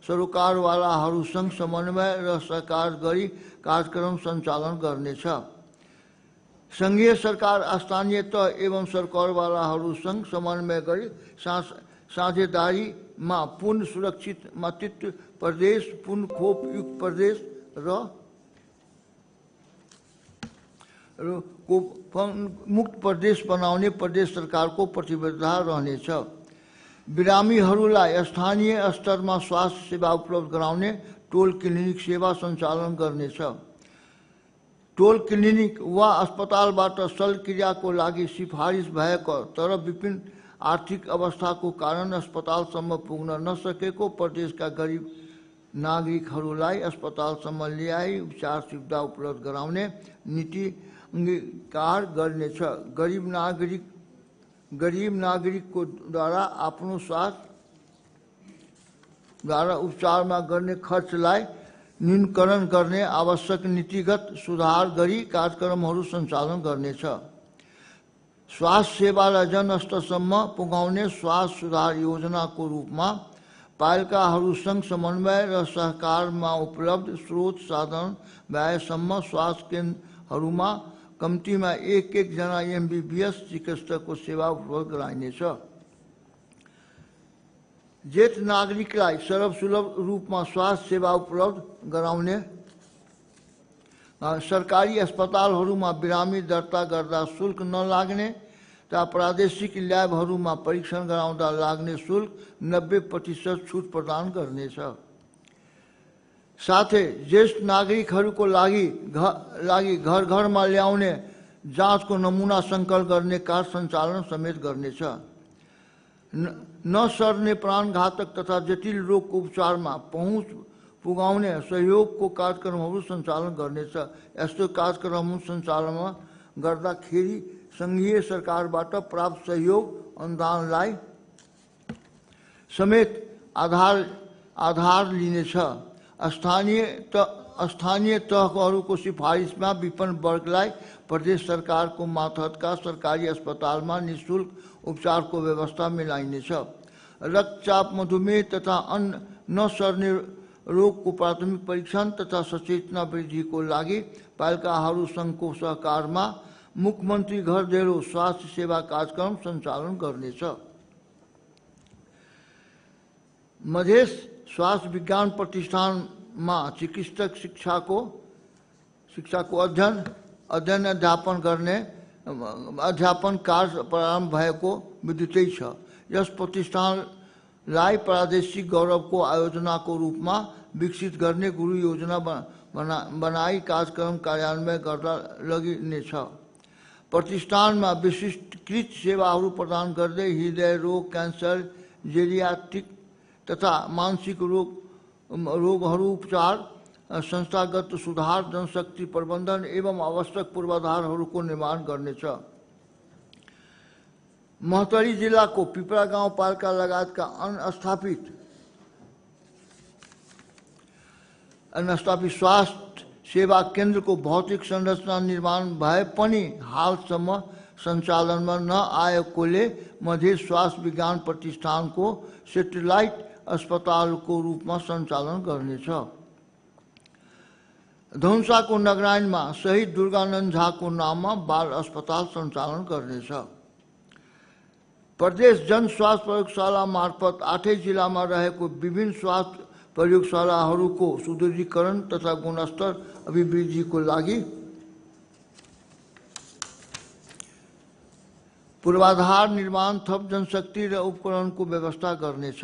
S2: सरोकारवालाहरूसँग समन्वय र सहकार गरी कार्यक्रम सञ्चालन गर्नेछ। संघीय सरकार स्थानीय तह एवं सरकारवालाहरूसँग समन्वय गरी साझेदारीमा पूर्ण सुरक्षित मातृत्व प्रदेश, पूर्ण खोप युक्त प्रदेश र मुक्त प्रदेश बनाउने प्रदेश सरकारको प्रतिबद्धता रहनेछ। बिरामीहरूलाई स्थानीय स्तरमा स्वास्थ्य सेवा उपलब्ध गराउने टोल क्लिनिक सेवा सञ्चालन गर्नेछ। टोल क्लिनिक वा अस्पतालबाट शल्यक्रियाको लागि सिफारिस भएको तर विभिन्न आर्थिक अवस्थाको कारण अस्पतालसम्म पुग्न नसकेको प्रदेशका गरिब नागरिकहरूलाई अस्पतालसम्म ल्याई उपचार सुविधा उपलब्ध गराउने नीति अंगीकार गर्नेछ। गरीब नागरिकको द्वारा आफ्नो स्वास्थ्य द्वारा उपचारमा गर्ने खर्चलाई न्यूनीकरण गर्ने आवश्यक नीतिगत सुधार गरी कार्यक्रमहरू सञ्चालन गर्नेछ। स्वास्थ्य सेवालाई जनस्तरसम्म पुगाउने स्वास्थ्य सुधार योजनाको रूपमा पालिकाहरूसँग समन्वय र सहकारमा उपलब्ध स्रोत साधन व्ययसम्म स्वास्थ्य केन्द्रहरूमा कम्तीमा एक जना एमबीबीएस चिकित्सकको सेवा उपलब्ध गराइनेछ। ज्येष्ठ नागरिकलाई सर्वसुलभ रूपमा स्वास्थ्य सेवा उपलब्ध गराउने सरकारी अस्पतालहरूमा बिरामी दर्ता गर्दा शुल्क नलाग्ने तथा प्रादेशिक ल्याबहरूमा परीक्षण गराउँदा लाग्ने शुल्क 90% छुट प्रदान गर्नेछ। साथै ज्येष्ठ नागरिकहरूको लागि घर घरमा ल्याउने जाँचको नमुना सङ्कलन गर्ने कार्य सञ्चालन समेत गर्नेछ। नसर्ने प्राणघातक तथा जटिल रोगको उपचारमा पहुँच पुगाउने सहयोगको कार्यक्रमहरू सञ्चालन गर्नेछ। यस्तो कार्यक्रमहरू सञ्चालन गर्दाखेरि सङ्घीय सरकारबाट प्राप्त सहयोग अनुदानलाई समेत आधार लिनेछ। स्थानीय तहहरूको सिफारिसमा विपन्न वर्गलाई प्रदेश सरकारको मातहतका सरकारी अस्पतालमा निःशुल्क उपचारको व्यवस्था मिलाइनेछ। रक्तचाप, मधुमेह तथा अन्य नसर्ने रोगको प्राथमिक परीक्षण तथा सचेतना वृद्धिको लागि पालिकाहरूसँगको सहकारमा मुख्यमन्त्री घर ढेलो स्वास्थ्य सेवा कार्यक्रम सञ्चालन गर्नेछ। मधेस स्वास्थ्य विज्ञान प्रतिष्ठानमा चिकित्सक शिक्षाको अध्ययन अध्यापन कार्य प्रारम्भ भएको विदितै छ। यस प्रतिष्ठानलाई प्रादेशिक गौरवको आयोजनाको रूपमा विकसित गर्ने गुरु योजना बनाई कार्यक्रम कार्यान्वयन गर्न लगिनेछ। प्रतिष्ठानमा विशिष्टकृत सेवाहरू प्रदान गर्दै हृदय रोग, क्यान्सर, जेरियाट्रिक तथा मानसिक रोगहरू उपचार, संस्थागत सुधार, जनशक्ति प्रबन्धन एवं आवश्यक पूर्वाधारहरूको निर्माण गर्नेछ। महोत्तरी जिल्लाको पिपरा गाउँपालिका लगायतका अनस्थापित स्वास्थ्य सेवा केन्द्रको भौतिक संरचना निर्माण भए पनि हालसम्म सञ्चालनमा नआएकोले मध्य स्वास्थ्य विज्ञान प्रतिष्ठानको सेटेलाइट अस्पतालको रूपमा सञ्चालन गर्नेछ। धनुषाको नगरायनमा शहीद दुर्गानन्द झाको नाममा बाल अस्पताल सञ्चालन गर्नेछ। प्रदेश जन स्वास्थ्य प्रयोगशाला मार्फत 8 जिल्लामा रहेको विभिन्न स्वास्थ्य प्रयोगशालाहरूको सुदृढीकरण तथा गुणस्तर अभिवृद्धिको लागि पूर्वाधार निर्माण, थप जनशक्ति र उपकरणको व्यवस्था गर्नेछ।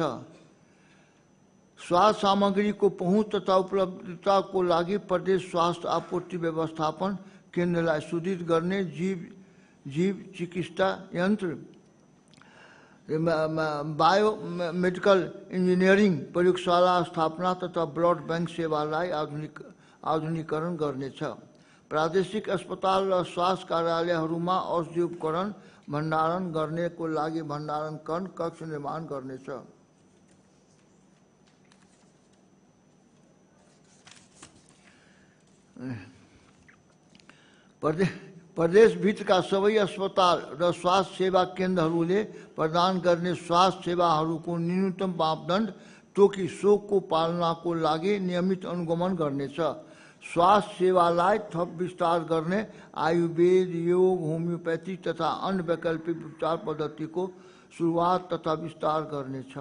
S2: स्वास्थ्य सामग्रीको पहुँच तथा उपलब्धताको लागि प्रदेश स्वास्थ्य आपूर्ति व्यवस्थापन केन्द्रलाई सुदृढ गर्ने, जीव चिकित्सा यन्त्र, बायोमेडिकल इन्जिनियरिङ प्रयोगशाला स्थापना तथा ब्लड बैंक सेवालाई आधुनिकीकरण गर्नेछ। प्रादेशिक अस्पताल र स्वास्थ्य कार्यालयहरूमा औषधि उपकरण भण्डारण गर्नेको लागि भण्डारणकरण कक्ष निर्माण गर्नेछ। प्रदेशभित्रका सबै अस्पताल र स्वास्थ्य सेवा केन्द्रहरूले प्रदान गर्ने स्वास्थ्य सेवाहरूको न्यूनतम मापदण्ड तोकी सोको पालनाको लागि नियमित अनुगमन गर्नेछ। स्वास्थ्य सेवालाई थप विस्तार गर्ने, आयुर्वेद, योग, होमियोपैथी तथा अन्य वैकल्पिक उपचार पद्धतिको सुरुवात तथा विस्तार गर्नेछ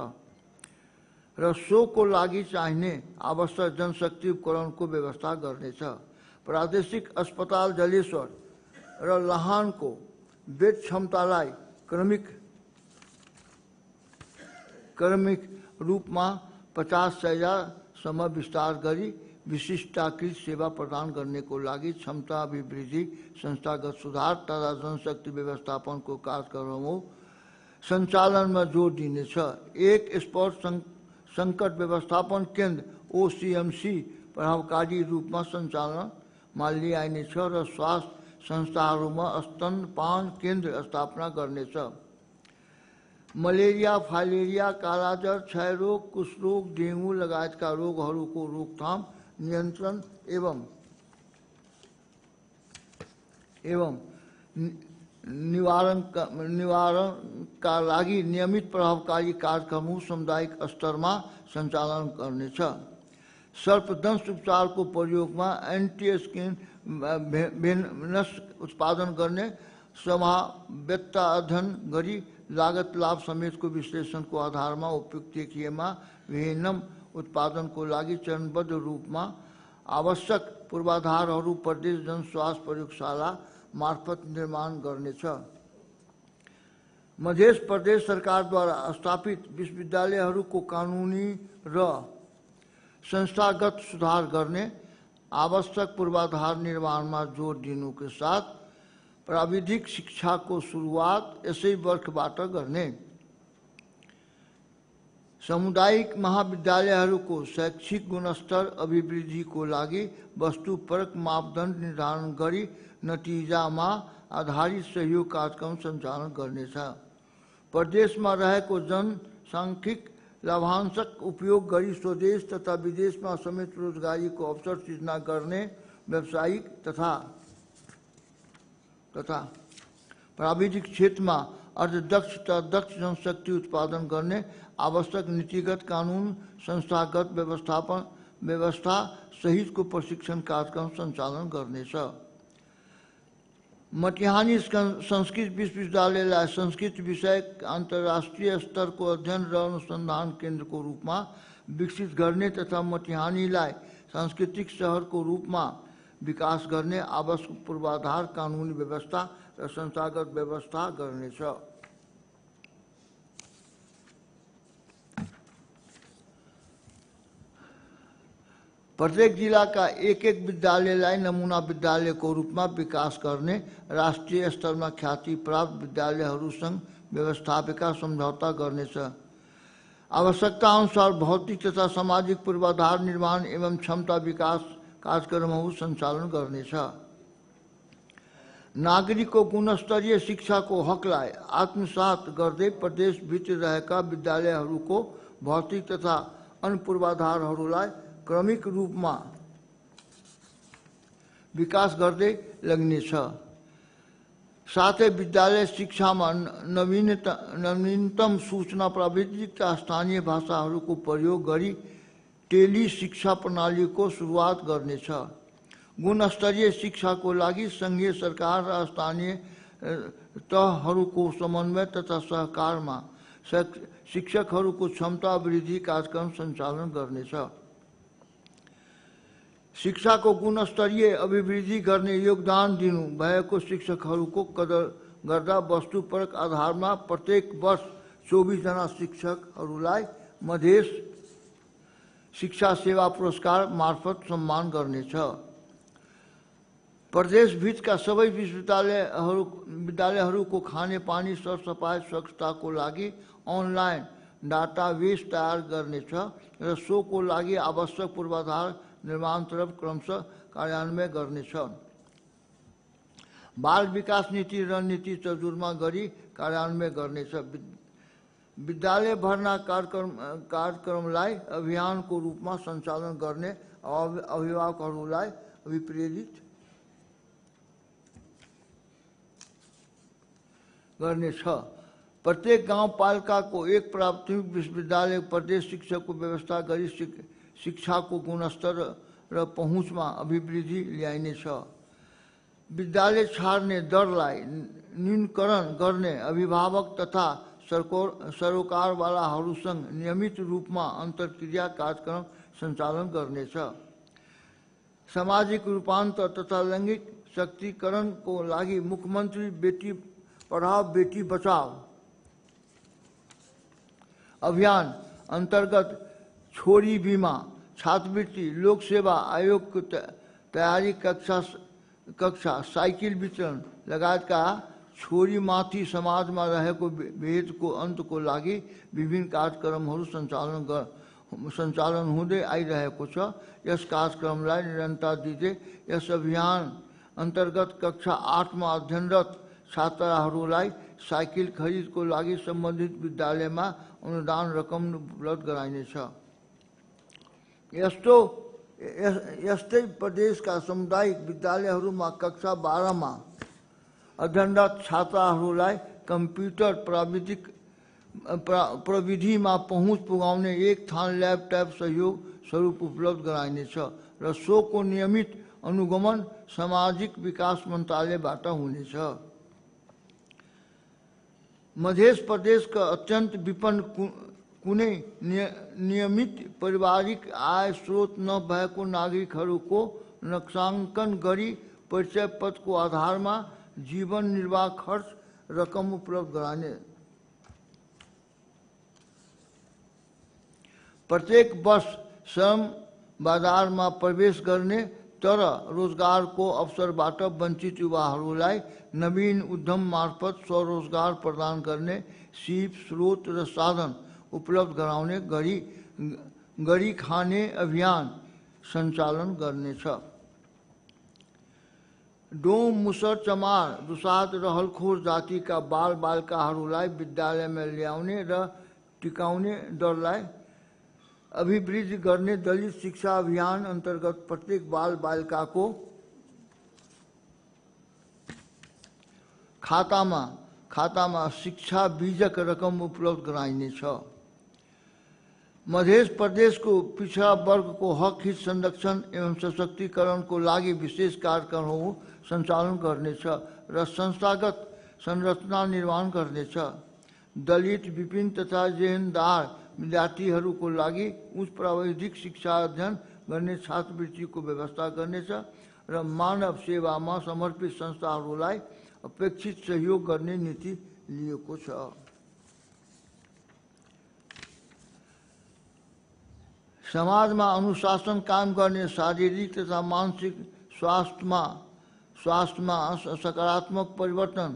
S2: र सोको लागि चाहिने आवश्यक जनशक्ति उपकरणको व्यवस्था गर्नेछ। प्रादेशिक अस्पताल जलेश्वर र लाहानको बेड क्षमतालाई क्रमिक रूपमा 50 शय्यासम्म विस्तार गरी विशिष्टाकृत सेवा प्रदान गर्नेको लागि क्षमता अभिवृद्धि, संस्थागत सुधार तथा जनशक्ति व्यवस्थापनको कार्यक्रमों सञ्चालनमा जोड दिनेछ। एक स्पोर्ट सङ्कट व्यवस्थापन केन्द्र OCMC प्रभावकारी रूपमा सञ्चालनमा ल्याइनेछ र स्वास्थ्य संस्थाहरूमा स्तनपान केन्द्र स्थापना गर्नेछ। मलेरिया, फाइलेरिया, कालाजार, क्षयरोग, कुष्ठरोग, डेङ्गु लगायतका रोगहरूको रोकथाम, नियन्त्रण एवं निवारणका लागि नियमित प्रभावकारी कार्यक्रमहरू सामुदायिक स्तरमा सञ्चालन गर्नेछ। सर्पदंश उपचारको प्रयोगमा एन्टिस्किन भेनस उत्पादन गर्ने सम्भाव्यता अध्ययन गरी लागत लाभ समेतको विश्लेषणको आधारमा उपयुक्त देखिएमा भेनम उत्पादनको लागि चरणबद्ध रूपमा आवश्यक पूर्वाधारहरू प्रदेश जनस्वास्थ्य प्रयोगशाला मार्फत निर्माण गर्नेछ। मध्य प्रदेश सरकारद्वारा स्थापित विश्वविद्यालयहरूको कानुनी र संस्थागत सुधार गर्ने, आवश्यक पूर्वाधार निर्माणमा जोड दिनुको साथ प्राविधिक शिक्षाको सुरुवात यसै वर्षबाट गर्ने, सामुदायिक महाविद्यालयहरूको शैक्षिक गुणस्तर अभिवृद्धिको लागि वस्तुपरक मापदण्ड निर्धारण गरी नतिजामा आधारित सहयोग कार्यक्रम सञ्चालन गर्नेछ। प्रदेशमा रहेको जनसाङ्ख्यिक लाभांशक उपयोग गरी स्वदेश तथा विदेशमा समेत रोजगारीको अवसर सृजना गर्ने, व्यावसायिक तथा प्राविधिक क्षेत्रमा अर्धदक्ष तथा दक्ष जनशक्ति उत्पादन गर्ने, आवश्यक नीतिगत कानुन, संस्थागत व्यवस्था सहितको प्रशिक्षण कार्यक्रम सञ्चालन गर्नेछ। मटिहानी संस्कृत विश्वविद्यालयलाई संस्कृत विषयक अन्तर्राष्ट्रिय स्तरको अध्ययन र अनुसन्धान केन्द्रको रूपमा विकसित गर्ने तथा मटिहानीलाई सांस्कृतिक सहरको रूपमा विकास गर्ने आवश्यक पूर्वाधार, कानुनी व्यवस्था र संस्थागत व्यवस्था गर्नेछ। प्रत्येक जिला का एक एक विद्यालयलाई नमूना विद्यालयको रूपमा विकास गर्ने, राष्ट्रिय स्तरमा ख्याति प्राप्त विद्यालयहरूसँग व्यवस्थापिका सम्झौता गर्नेछ। आवश्यकता अनुसार भौतिक तथा सामाजिक पूर्वाधार निर्माण एवं क्षमता विकास कार्यक्रमहरू सञ्चालन गर्नेछ। नागरिकको गुणस्तरीय शिक्षाको हकलाई आत्मसात गर्दै प्रदेशभित्र रहेका विद्यालयहरूको भौतिक तथा अन्य पूर्वाधारहरूलाई क्रमिक रूपमा विकास गर्दै लग्नेछ। साथै विद्यालय शिक्षामा नवीनतम सूचना प्रविधिका स्थानीय भाषाहरूको प्रयोग गरी टेली शिक्षा प्रणालीको सुरुवात गर्नेछ। गुणस्तरीय शिक्षाको लागि सङ्घीय सरकार र स्थानीय तहहरूको समन्वय तथा सहकारमा शिक्षकहरूको क्षमता वृद्धि कार्यक्रम सञ्चालन गर्नेछ। शिक्षाको गुणस्तरीय अभिवृद्धि गर्ने योगदान दिनु भएको शिक्षकहरूको कदर गर्दा वस्तुपरक आधारमा प्रत्येक वर्ष 24 जना शिक्षकहरूलाई मधेस शिक्षा सेवा पुरस्कार मार्फत सम्मान गर्नेछ। प्रदेशभित्रका सबै विद्यालयहरूको खानेपानी सरसफाइ स्वच्छताको लागि अनलाइन डाटाबेस तयार गर्नेछ र सोको लागि आवश्यक पूर्वाधार निर्माणतर्फ क्रमशः कार्यान्वयन गर्नेछ। बाल विकास नीति रणनीति तर्जुमा गरी कार्यान्वयन गर्नेछ। विद्यालय भर्ना कार्यक्रमलाई अभियानको रूपमा सञ्चालन गर्ने अभिभावकहरूलाई अभिप्रेरित गर्नेछ। प्रत्येक गाउँपालिकाको एक प्राथमिक विश्वविद्यालय प्रदेश शिक्षकको व्यवस्था गरी शिक्षाको गुणस्तर र पहुँचमा अभिवृद्धि ल्याइनेछ। विद्यालय छाड्ने दरलाई न्यूनीकरण गर्ने अभिभावक तथा सरोकारवालाहरूसँग नियमित रूपमा अन्तर्क्रिया कार्यक्रम सञ्चालन गर्नेछ। सामाजिक रूपान्तर तथा लैङ्गिक शक्तिकरणको लागि मुख्यमन्त्री बेटी पढाओ बेटी बचाओ अभियान अन्तर्गत छोरी बीमा, छात्रवृत्ति, लोकसेवा आयोगको तयारी कक्षा, साइकिल वितरण लगायतका छोरीमाथि समाजमा रहेको भेदको अन्तको लागि विभिन्न कार्यक्रमहरू सञ्चालन हुँदै आइरहेको छ। यस कार्यक्रमलाई निरन्तरता दिँदै यस अभियान अन्तर्गत कक्षा 8 मा अध्ययनरत छात्राहरूलाई साइकिल खरिदको लागि सम्बन्धित विद्यालयमा अनुदान रकम उपलब्ध गराइनेछ। यस्तै प्रदेशका सामुदायिक विद्यालयहरूमा कक्षा 12 मा अध्ययनरत छात्राहरूलाई कम्प्युटर प्रविधिमा पहुँच पुगाउने एक थान ल्यापटप सहयोग स्वरूप उपलब्ध गराइनेछ र सोको नियमित अनुगमन सामाजिक विकास मन्त्रालयबाट हुनेछ। मध्य प्रदेशका अत्यन्त विपन्न कुनै नियमित पारिवारिक आय स्रोत नभएको नागरिकहरूको नक्साङ्कन गरी परिचय पत्रको आधारमा जीवन निर्वाह खर्च रकम उपलब्ध गराउने। प्रत्येक वर्ष श्रम बजारमा प्रवेश गर्ने तर रोजगारको अवसरबाट वञ्चित युवाहरूलाई नवीन उद्यम मार्फत स्वरोजगार प्रदान गर्ने सिप स्रोत र साधन उपलब्ध गराउने गरी खाने अभियान सञ्चालन गर्नेछ। डोम, मुसर, चमार, दुसाध र हलखोर जातिका बालबालिकाहरूलाई विद्यालयमा ल्याउने र टिकाउने दरलाई अभिवृद्धि गर्ने दलित शिक्षा अभियान अन्तर्गत प्रत्येक बालबालिकाको खातामा शिक्षा बीजक रकम उपलब्ध गराइनेछ। मध्य प्रदेशको पिछड़ा वर्गको हक हित संरक्षण एवं सशक्तिकरणको लागि विशेष कार्यक्रमहरू सञ्चालन गर्नेछ र संस्थागत संरचना निर्माण गर्नेछ। दलित, विपिन तथा जेहेनदार विद्यार्थीहरूको लागि उच्च प्राविधिक शिक्षा अध्ययन गर्ने छात्रवृत्तिको व्यवस्था गर्नेछ र मानव सेवामा समर्पित संस्थाहरूलाई अपेक्षित सहयोग गर्ने नीति लिएको छ। समाजमा अनुशासन कायम गर्ने, शारीरिक तथा मानसिक स्वास्थ्यमा सकारात्मक परिवर्तन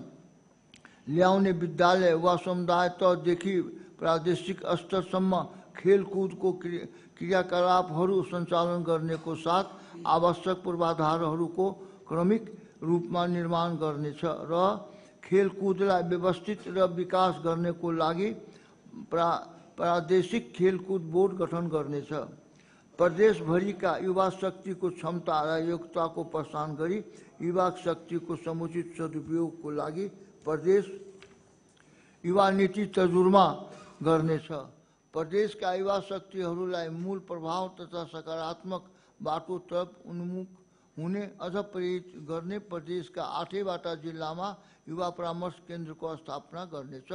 S2: ल्याउने विद्यालय वा समुदाय तहदेखि प्रादेशिक स्तरसम्म खेलकुदको क्रियाकलापहरू सञ्चालन गर्नेको साथ आवश्यक पूर्वाधारहरूको क्रमिक रूपमा निर्माण गर्नेछ र खेलकुदलाई व्यवस्थित र विकास गर्नेको लागि प्रादेशिक खेलकुद बोर्ड गठन गर्नेछ। प्रदेशभरिका युवा शक्तिको क्षमता र योग्यताको प्रस्थान गरी युवा शक्तिको समुचित सदुपयोगको लागि प्रदेश युवा नीति तर्जुमा गर्नेछ। प्रदेशका युवा शक्तिहरूलाई मूल प्रभाव तथा सकारात्मक बाटोतर्फ उन्मुख हुने अझ प्रेरित गर्ने प्रदेशका 8वटा जिल्लामा युवा परामर्श केन्द्रको स्थापना गर्नेछ।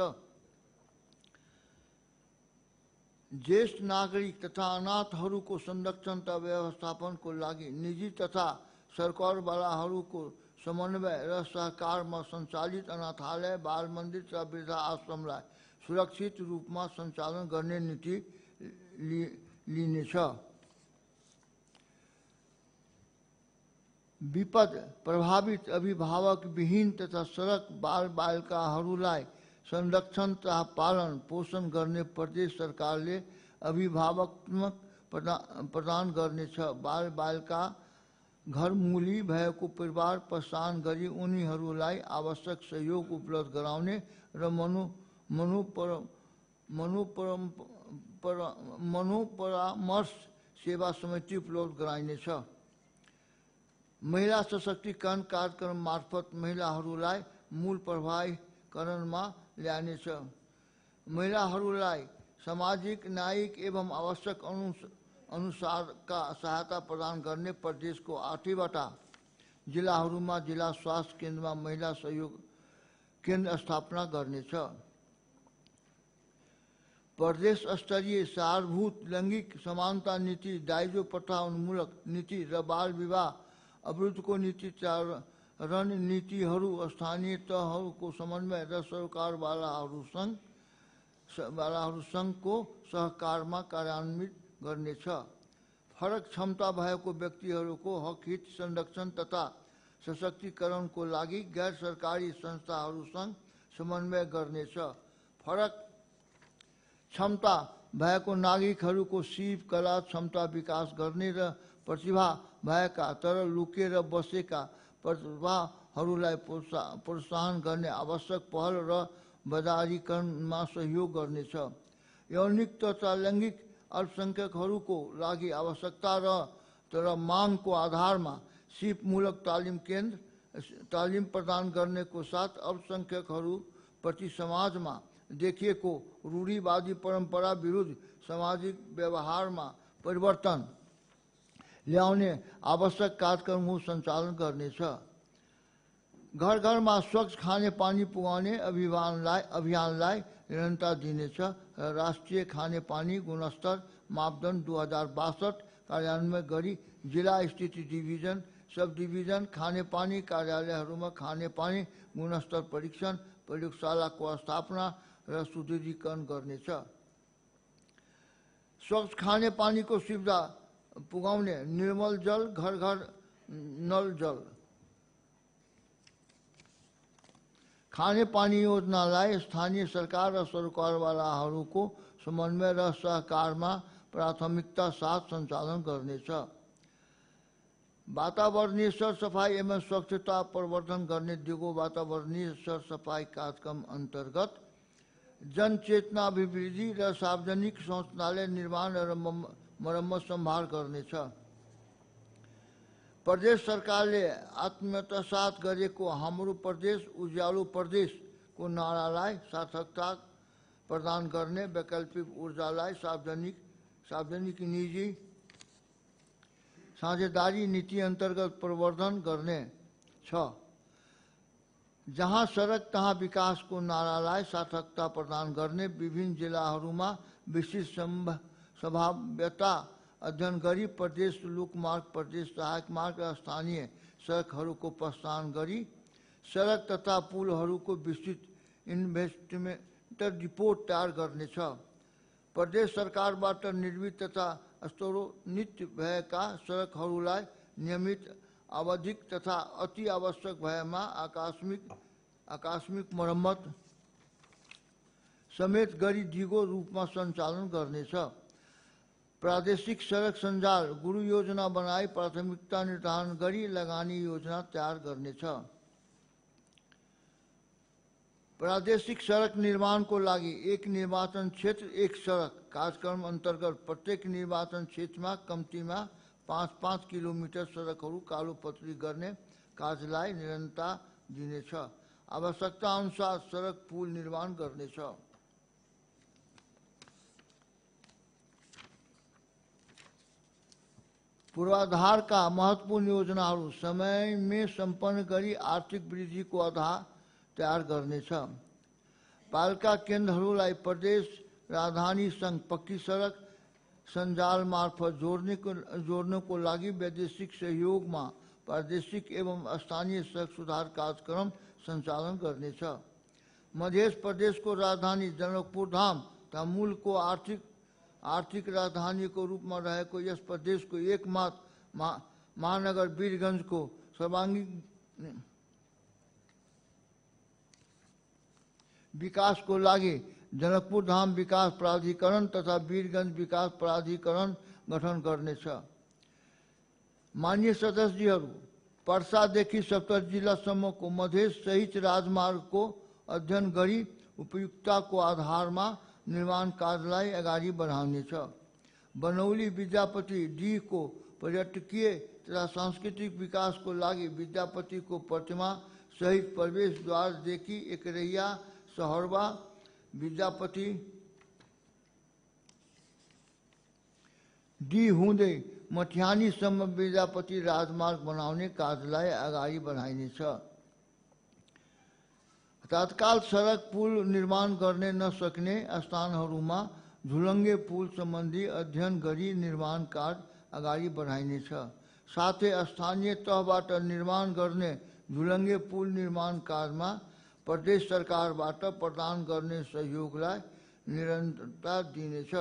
S2: ज्येष्ठ नागरिक तथा अनाथहरूको संरक्षण तथा व्यवस्थापनको लागि निजी तथा सरकारवालाहरूको समन्वय र सहकारमा सञ्चालित अनाथालय, बाल मन्दिर तथा वृद्धा आश्रमलाई सुरक्षित रूपमा सञ्चालन गर्ने नीति लिनेछ। विपद प्रभावित अभिभावक विहीन तथा सडक बालबालिकाहरूलाई संरक्षण तथा पालन पोषण गर्ने प्रदेश सरकारले अभिभावकत्मक प्रदान गर्नेछ। बालबालिका घरमुली भएको परिवार प्रस्थान गरी उनीहरूलाई आवश्यक सहयोग उपलब्ध गराउने र मनोपरामर्श सेवा समिति उपलब्ध गराइनेछ। महिला सशक्तिकरण कार्यक्रम मार्फत महिलाहरूलाई मूल प्रभावीकरणमा ल्याइनेछ। महिलाहरूलाई सामाजिक, न्यायिक एवं आवश्यक अनुसारका सहायता प्रदान गर्ने प्रदेशको 8वटा जिल्लाहरूमा जिल्ला स्वास्थ्य केन्द्रमा महिला सहयोग केन्द्र स्थापना गर्नेछ। प्रदेश स्तरीय सारभूत लैंगिक समानता नीति, दाइजो प्रथा उन्मूलन नीति र बाल विवाह अवरुद्धको नीति रणनीतिहरू स्थानीय तहहरूको समन्वय र सरकारवालाहरूसँगको सहकारमा कार्यान्वित गर्नेछ। फरक क्षमता भएको व्यक्तिहरूको हक हित संरक्षण तथा सशक्तिकरणको लागि गैर सरकारी संस्थाहरूसँग समन्वय गर्नेछ। फरक क्षमता भएको नागरिकहरूको सिप कला क्षमता विकास गर्ने र प्रतिभा भएका तर लुकेर बसेका प्रतिभाहरूलाई प्रोत्साहन गर्ने आवश्यक पहल र बजारीकरणमा सहयोग गर्नेछ। यौनिक तथा लैंगिक अल्पसंख्यकहरूको लागि आवश्यकता र मागको आधारमा सिपमूलक तालिम प्रदान गर्नेको साथ अल्पसंख्यकहरू प्रति समाजमा देखिएको रूढिवादी परम्परा विरुद्ध सामाजिक व्यवहारमा परिवर्तन ल्याउने आवश्यक कार्यक्रमहरू सञ्चालन गर्नेछ। घर घरमा स्वच्छ खाने पानी पुगाउने अभियानलाई निरन्तरता दिनेछ र राष्ट्रिय खाने पानी गुणस्तर मापदण्ड 2062 कार्यान्वयन गरी जिल्ला स्थित डिभिजन, सब डिभिजन खानेपानी कार्यालयहरूमा खानेपानी गुणस्तर परीक्षण प्रयोगशालाको स्थापना र सुदृढीकरण गर्नेछ। स्वच्छ खानेपानीको सुविधा पुगाउने, निर्मल जल, घर घर नल जल खानेपानी योजनालाई स्थानीय सरकार र सरकारवालाहरूको समन्वय र सहकारमा प्राथमिकता साथ सञ्चालन गर्नेछ। वातावरणीय सरसफाई एवं स्वच्छता प्रवर्धन गर्ने दिगो वातावरणीय सरसफाई कार्यक्रम अन्तर्गत जनचेतना अभिवृद्धि र सार्वजनिक शौचालय निर्माण र मरम्मत सम्भार गर्नेछ। प्रदेश सरकारले आत्मसात गरेको हाम्रो प्रदेश उज्यालो प्रदेशको नारालाई सार्थकता प्रदान गर्ने वैकल्पिक ऊर्जालाई सार्वजनिक निजी साझेदारी नीति अन्तर्गत प्रवर्धन गर्ने छ। जहाँ सडक तहाँ विकासको नारालाई सार्थकता प्रदान गर्ने विभिन्न जिल्लाहरूमा विशिष्ट सम्भाव्यता अध्ययन गरी प्रदेश लोकमार्ग, प्रदेश सहायक मार्ग र स्थानीय सडकहरूको प्रस्थान गरी सडक तथा पुलहरूको विस्तृत इन्भेस्टमेन्ट रिपोर्ट तयार गर्नेछ। प्रदेश सरकारबाट निर्मित तथा स्तरों नित्य भएका सडकहरूलाई नियमित आवधिक तथा अति आवश्यक भएमा आकस्मिक मर्मत समेत गरी दिगो रूपमा सञ्चालन गर्नेछ। प्रादेशिक सडक सञ्जाल गुरु योजना बनाई प्राथमिकता निर्धारण गरी लगानी योजना तयार गर्नेछ। प्रादेशिक सडक निर्माणको लागि एक निर्वाचन क्षेत्र एक सडक कार्यक्रम अन्तर्गत प्रत्येक निर्वाचन क्षेत्रमा कम्तीमा 5-5 किलोमिटर सडकहरू कालोपत्री गर्ने कार्यलाई निरन्तरता दिनेछ। आवश्यकता अनुसार सडक पुल निर्माण गर्नेछ। पूर्वाधारका महत्त्वपूर्ण योजनाहरू समयमै सम्पन्न गरी आर्थिक वृद्धिको आधार तयार गर्नेछ। पालिका केन्द्रहरूलाई प्रदेश राजधानी सङ्घ पक्की सडक सञ्जाल मार्फत जोड्नको लागि वैदेशिक सहयोगमा प्रादेशिक एवं स्थानीय सडक सुधार कार्यक्रम सञ्चालन गर्नेछ। मध्य प्रदेशको राजधानी जनकपुर धाम तथा मूलको आर्थिक राजधानीको रूपमा रहेको यस प्रदेशको एकमात्र महानगर वीरगञ्जको सर्वाङ्गीण विकासको लागि जनकपुर धाम विकास प्राधिकरण तथा वीरगञ्ज विकास प्राधिकरण गठन गर्नेछ। माननीय सदस्यहरू, पर्सादेखि सप्तरी जिल्लासम्मको मधेस सहित राजमार्गको अध्ययन गरी उपयुक्तताको आधारमा निर्माण कार्यलाई अगाडि बढाउनेछ। बनौली विद्यापति डी को पर्यटकीय तथा सांस्कृतिक विकासको लागि विद्यापतिको प्रतिमा सहित प्रवेशद्वारदेखि एकरैया सहरवा विद्यापति डी हुँदै मठियानीसम्म विद्यापति राजमार्ग बनाउने कार्यलाई अगाडि बढाइनेछ। तत्काल सडक पुल निर्माण गर्ने नसक्ने स्थानहरूमा झुलङ्गे पुल सम्बन्धी अध्ययन गरी निर्माण कार्य अगाडि बढाइनेछ। साथै स्थानीय तहबाट निर्माण गर्ने झुलङ्गे पुल निर्माण कार्यमा प्रदेश सरकारबाट प्रदान गर्ने सहयोगलाई निरन्तरता दिनेछ।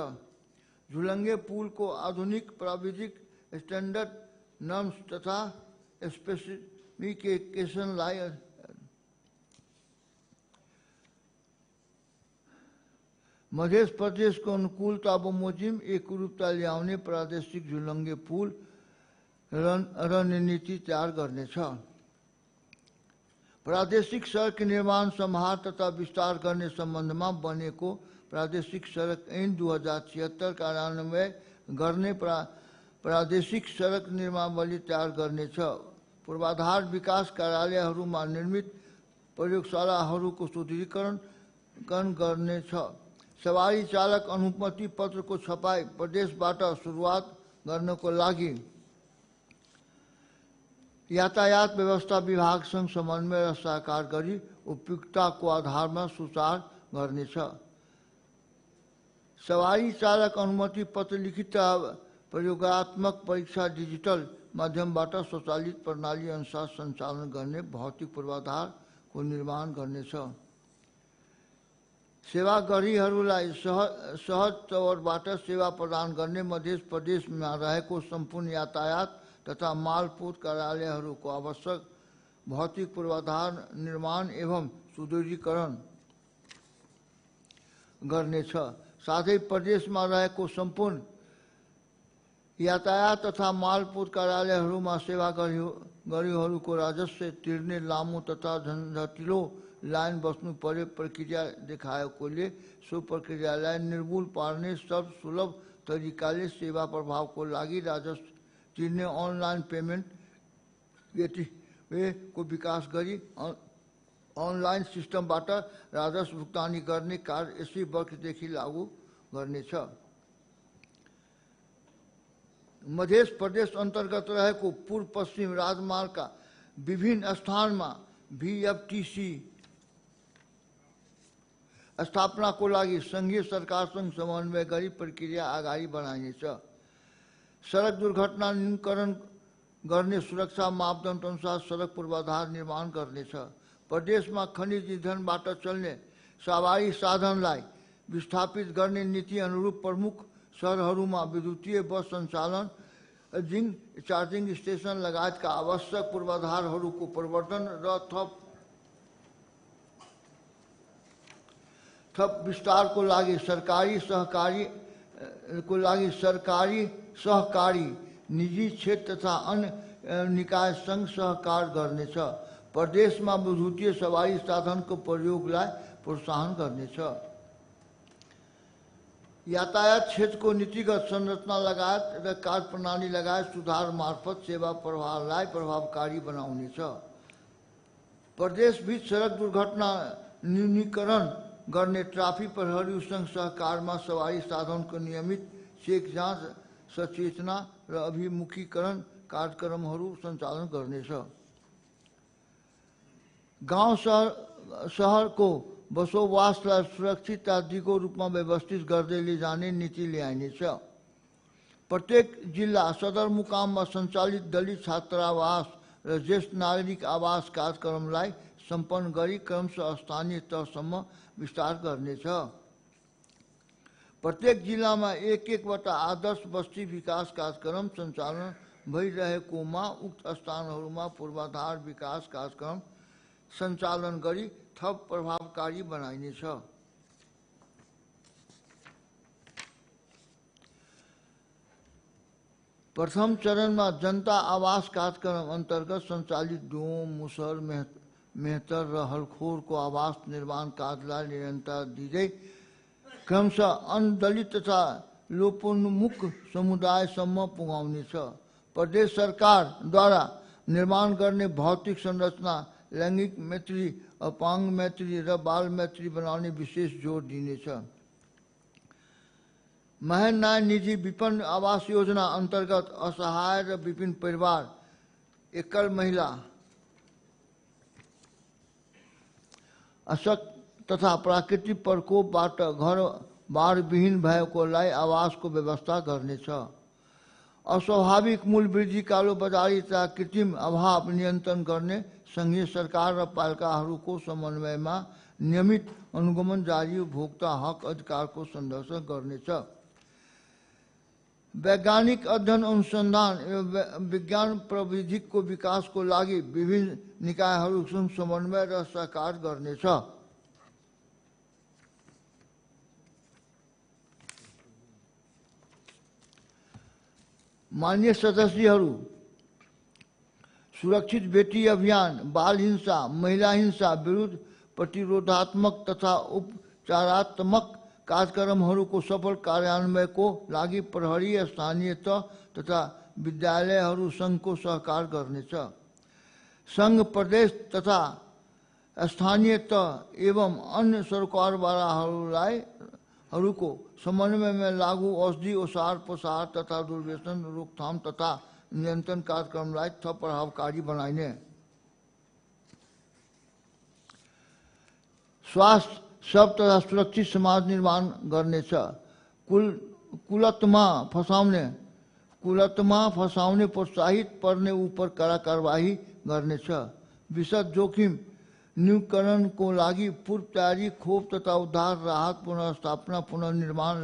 S2: झुलङ्गे पुलको आधुनिक प्राविधिक स्ट्यान्डर्ड नर्म्स तथा स्पेसिफिकेसनलाई मध्य प्रदेशको अनुकूलता बमोजिम एकरूपता ल्याउने प्रादेशिक झुलङ्गे पुल रणनीति तयार गर्नेछ। प्रादेशिक सडक निर्माण सम्हार तथा विस्तार गर्ने सम्बन्धमा बनेको प्रादेशिक सडक ऐन 2076 कार्यान्वयन गर्ने प्रादेशिक सडक निर्मावली तयार गर्नेछ। पूर्वाधार विकास कार्यालयहरूमा निर्मित प्रयोगशालाहरूको सुदृढीकरण गर्नेछ। सवारी चालक अनुमति पत्रको छपाई प्रदेशबाट सुरुवात गर्नको लागि यातायात व्यवस्था विभागसँग समन्वय र सहकार गरी उपयुक्तताको आधारमा सुचार गर्नेछ। सवारी चालक अनुमति पत्र लिखित प्रयोगात्मक परीक्षा डिजिटल माध्यमबाट स्वचालित प्रणाली अनुसार सञ्चालन गर्ने भौतिक पूर्वाधारको निर्माण गर्नेछ। सेवाग्राहीहरूलाई सहज तवरबाट सेवा प्रदान गर्ने मध्य प्रदेशमा रहेको सम्पूर्ण यातायात तथा मालपोत कार्यालयहरूको आवश्यक भौतिक पूर्वाधार निर्माण एवं सुदृढीकरण गर्नेछ। साथै प्रदेशमा रहेको सम्पूर्ण यातायात तथा मालपोत कार्यालयहरूमा सेवाग्राहीहरूको राजस्व तिर्ने लामो तथा झन्झटिलो लाइन बस्नु पर्ने प्रक्रिया देखाएकोले सो प्रक्रियालाई निर्मूल पार्ने सब सुलभ तरिकाले सेवा प्रभावको लागि राजस्व तिर्ने अनलाइन पेमेन्ट गेटवेको विकास गरी अनलाइन सिस्टमबाट राजस्व भुक्तानी गर्ने कार्य यसै वर्षदेखि लागू गर्नेछ। मध्य प्रदेश अन्तर्गत रहेको पूर्व पश्चिम राजमार्गका विभिन्न स्थानमा VFTC स्थापनाको लागि सङ्घीय सरकारसँग समन्वय गरी प्रक्रिया अगाडि बढाइनेछ। सडक दुर्घटना न्यूनीकरण गर्ने सुरक्षा मापदण्ड अनुसार सडक पूर्वाधार निर्माण गर्नेछ। प्रदेशमा खनिज इन्धनबाट चल्ने सवारी साधनलाई विस्थापित गर्ने नीति अनुरूप प्रमुख शहरहरूमा विद्युतीय बस सञ्चालन, चार्जिङ स्टेसन लगायतका आवश्यक पूर्वाधारहरूको प्रवर्धन र थप विस्तारको लागि सरकारी सहकारी निजी क्षेत्र तथा अन्य निकायसँग सहकार गर्नेछ। प्रदेशमा विद्युतीय सवारी साधनको प्रयोगलाई प्रोत्साहन गर्नेछ। यातायात क्षेत्रको नीतिगत संरचना लगायत र कार्यप्रणाली लगायत सुधार मार्फत सेवा प्रवाहलाई प्रभावकारी बनाउनेछ। प्रदेशभित्र सडक दुर्घटना न्यूनीकरण गर्ने ट्राफिक प्रहरीसँग सहकारमा सवारी साधनको नियमित चेक जाँच, सचेतना र अभिमुखीकरण कार्यक्रमहरू सञ्चालन गर्नेछ। गाउँ सहरको बसोबासलाई सुरक्षित आदिको रूपमा व्यवस्थित गर्दै लैजाने नीति ल्याइनेछ। प्रत्येक जिल्ला सदरमुकाममा सञ्चालित दलित छात्रावास र ज्येष्ठ नागरिक आवास कार्यक्रमलाई सम्पन्न गरी क्रमशः स्थानीय तहसम्म विस्तार गर्नेछ। प्रत्येक जिल्लामा एक-एकवटा आदर्श बस्ती विकास कार्यक्रम सञ्चालन भइरहेकोमा उक्त स्थानहरूमा पूर्वाधार विकास कार्यक्रम सञ्चालन गरी थप प्रभावकारी बनाइनेछ। प्रथम चरणमा जनता आवास कार्यक्रम अन्तर्गत सञ्चालित डोम, मुसहर, मेहतर र हलखोरको आवास निर्माण कार्यलाई निरन्तरता दिँदै क्रमशः अनदलित तथा लोपोन्मुख समुदायसम्म पुगाउनेछ। प्रदेश सरकारद्वारा निर्माण गर्ने भौतिक संरचना लैंगिक मैत्री, अपाङ्ग मैत्री र बाल मैत्री बनाउने विशेष जोड दिनेछ। महान्याय निजी विपन्न आवास योजना अन्तर्गत असहाय र विभिन्न परिवार, एकल महिला, अशक्त तथा प्राकृतिक प्रकोपबाट घर बारविहीन भएकोलाई आवासको व्यवस्था गर्नेछ। अस्वाभाविक मूल्य वृद्धि, कालोबजारी तथा कृत्रिम अभाव नियन्त्रण गर्ने संघीय सरकार र पालिकाहरूको समन्वयमा नियमित अनुगमन जारी उपभोक्ता हक अधिकारको संरक्षण गर्नेछ। वैज्ञानिक अध्ययन अनुसन्धान एवं विज्ञान प्रविधिको विकासको लागि विभिन्न निकायहरूसँग समन्वय र सहकार गर्नेछ। माननीय सदस्यहरू, सुरक्षित बेटी अभियान, बाल हिंसा, महिला हिंसा विरुद्ध प्रतिरोधात्मक तथा उपचारात्मक कार्यक्रमहरूको सफल कार्यान्वयनको लागि प्रहरी, स्थानीय तह तथा विद्यालयहरू सङ्घको सहकार गर्नेछ। सङ्घ प्रदेश तथा स्थानीय तह एवं अन्य सरकारवालाहरूको समन्वयमा लागू औषधि ओसार पसार तथा दुर्व्यसन रोकथाम तथा नियन्त्रण कार्यक्रमलाई थप प्रभावकारी बनाइने। स्वास्थ्य सब तथा सुरक्षित समाज निर्माण गर्नेछ। कुलतमा फसाउने प्रोत्साहित पर्ने उपर कड़ा कारवाही गर्नेछ। विशद जोखिम न्यूनीकरणको लागि पूर्व तयारी, खोप तथा उद्धार, राहत, पुनर्स्थापना, पुनर्निर्माण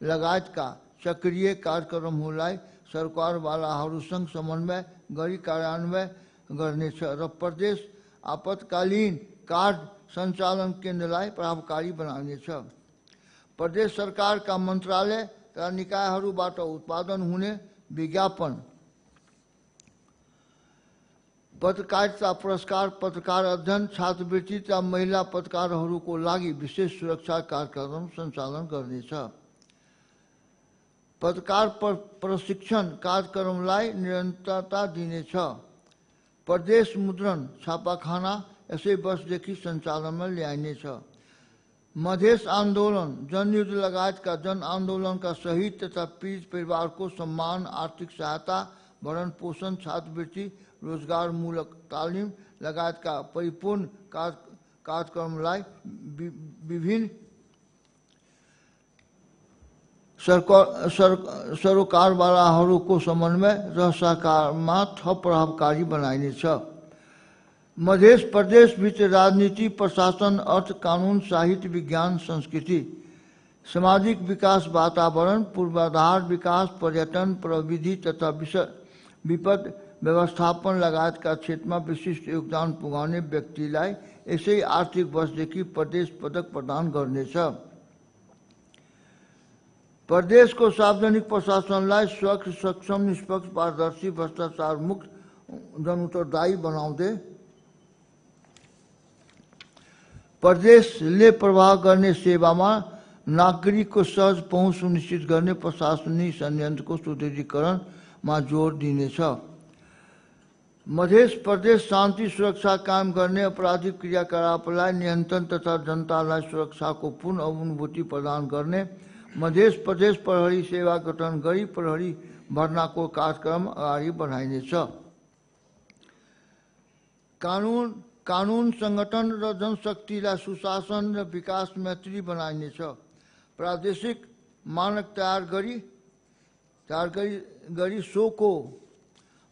S2: लगायतका सक्रिय कार्यक्रमहरूलाई सरकारवालाहरूसँग समन्वय गरी कार्यान्वय गर्नेछ र प्रदेश आपतकालीन कार्ड सञ्चालन केन्द्रलाई प्रभावकारी बनाउनेछ। प्रदेश सरकारका मन्त्रालय तथा निकायहरूबाट उत्पादन हुने विज्ञापन, पत्रकारिता पुरस्कार, पत्रकार अध्ययन, छात्रवृत्ति तथा महिला पत्रकारहरूको लागि विशेष सुरक्षा कार्यक्रम सञ्चालन गर्नेछ। पत्रकार प्रशिक्षण कार्यक्रमलाई निरन्तरता दिनेछ। प्रदेश मुद्रण छापाखाना यसै वर्षदेखि सञ्चालनमा ल्याइनेछ। मधेस आन्दोलन, जनयुद्ध लगायतका जन आन्दोलनका शहीद तथा पीडित परिवारको सम्मान, आर्थिक सहायता, भरण पोषण, छात्रवृत्ति, रोजगारमूलक तालिम लगायतका परिपूर्ण कार्यक्रमलाई विभिन्न सरकारवालाहरूको समन्वय र सहकारमा थप प्रभावकारी बनाइनेछ। मध्य प्रदेशभित्र राजनीति, प्रशासन, अर्थ, कानुन, साहित्य, विज्ञान, संस्कृति, सामाजिक विकास, वातावरण पूर्वाधार विकास, पर्यटन, प्रविधि तथा विपद व्यवस्थापन लगायतका क्षेत्रमा विशिष्ट योगदान पुगाउने व्यक्तिलाई यसै आर्थिक वर्षदेखि प्रदेश पदक प्रदान गर्नेछ। प्रदेशको सार्वजनिक प्रशासनलाई स्वच्छ, सक्षम, निष्पक्ष, पारदर्शी, भ्रष्टाचार मुक्त, जनउत्तरदायी बनाउँदै प्रदेशले प्रवाह गर्ने सेवामा नागरिकको सहज पहुँच सुनिश्चित गर्ने प्रशासनिक संयन्त्रको सुदृढीकरणमा जोड दिनेछ। मध्य प्रदेश शान्ति सुरक्षा कायम गर्ने, अपराधिक क्रियाकलापलाई नियन्त्रण तथा जनतालाई सुरक्षाको पूर्ण अनुभूति प्रदान गर्ने, मध्य प्रदेश प्रहरी सेवा गठन गरी प्रहरी भर्नाको कार्यक्रम अगाडि बढाइनेछ। कानुन संगठन र जनशक्तिलाई सुशासन र विकास मैत्री बनाइनेछ। प्रादेशिक मानक तयार गरी सोको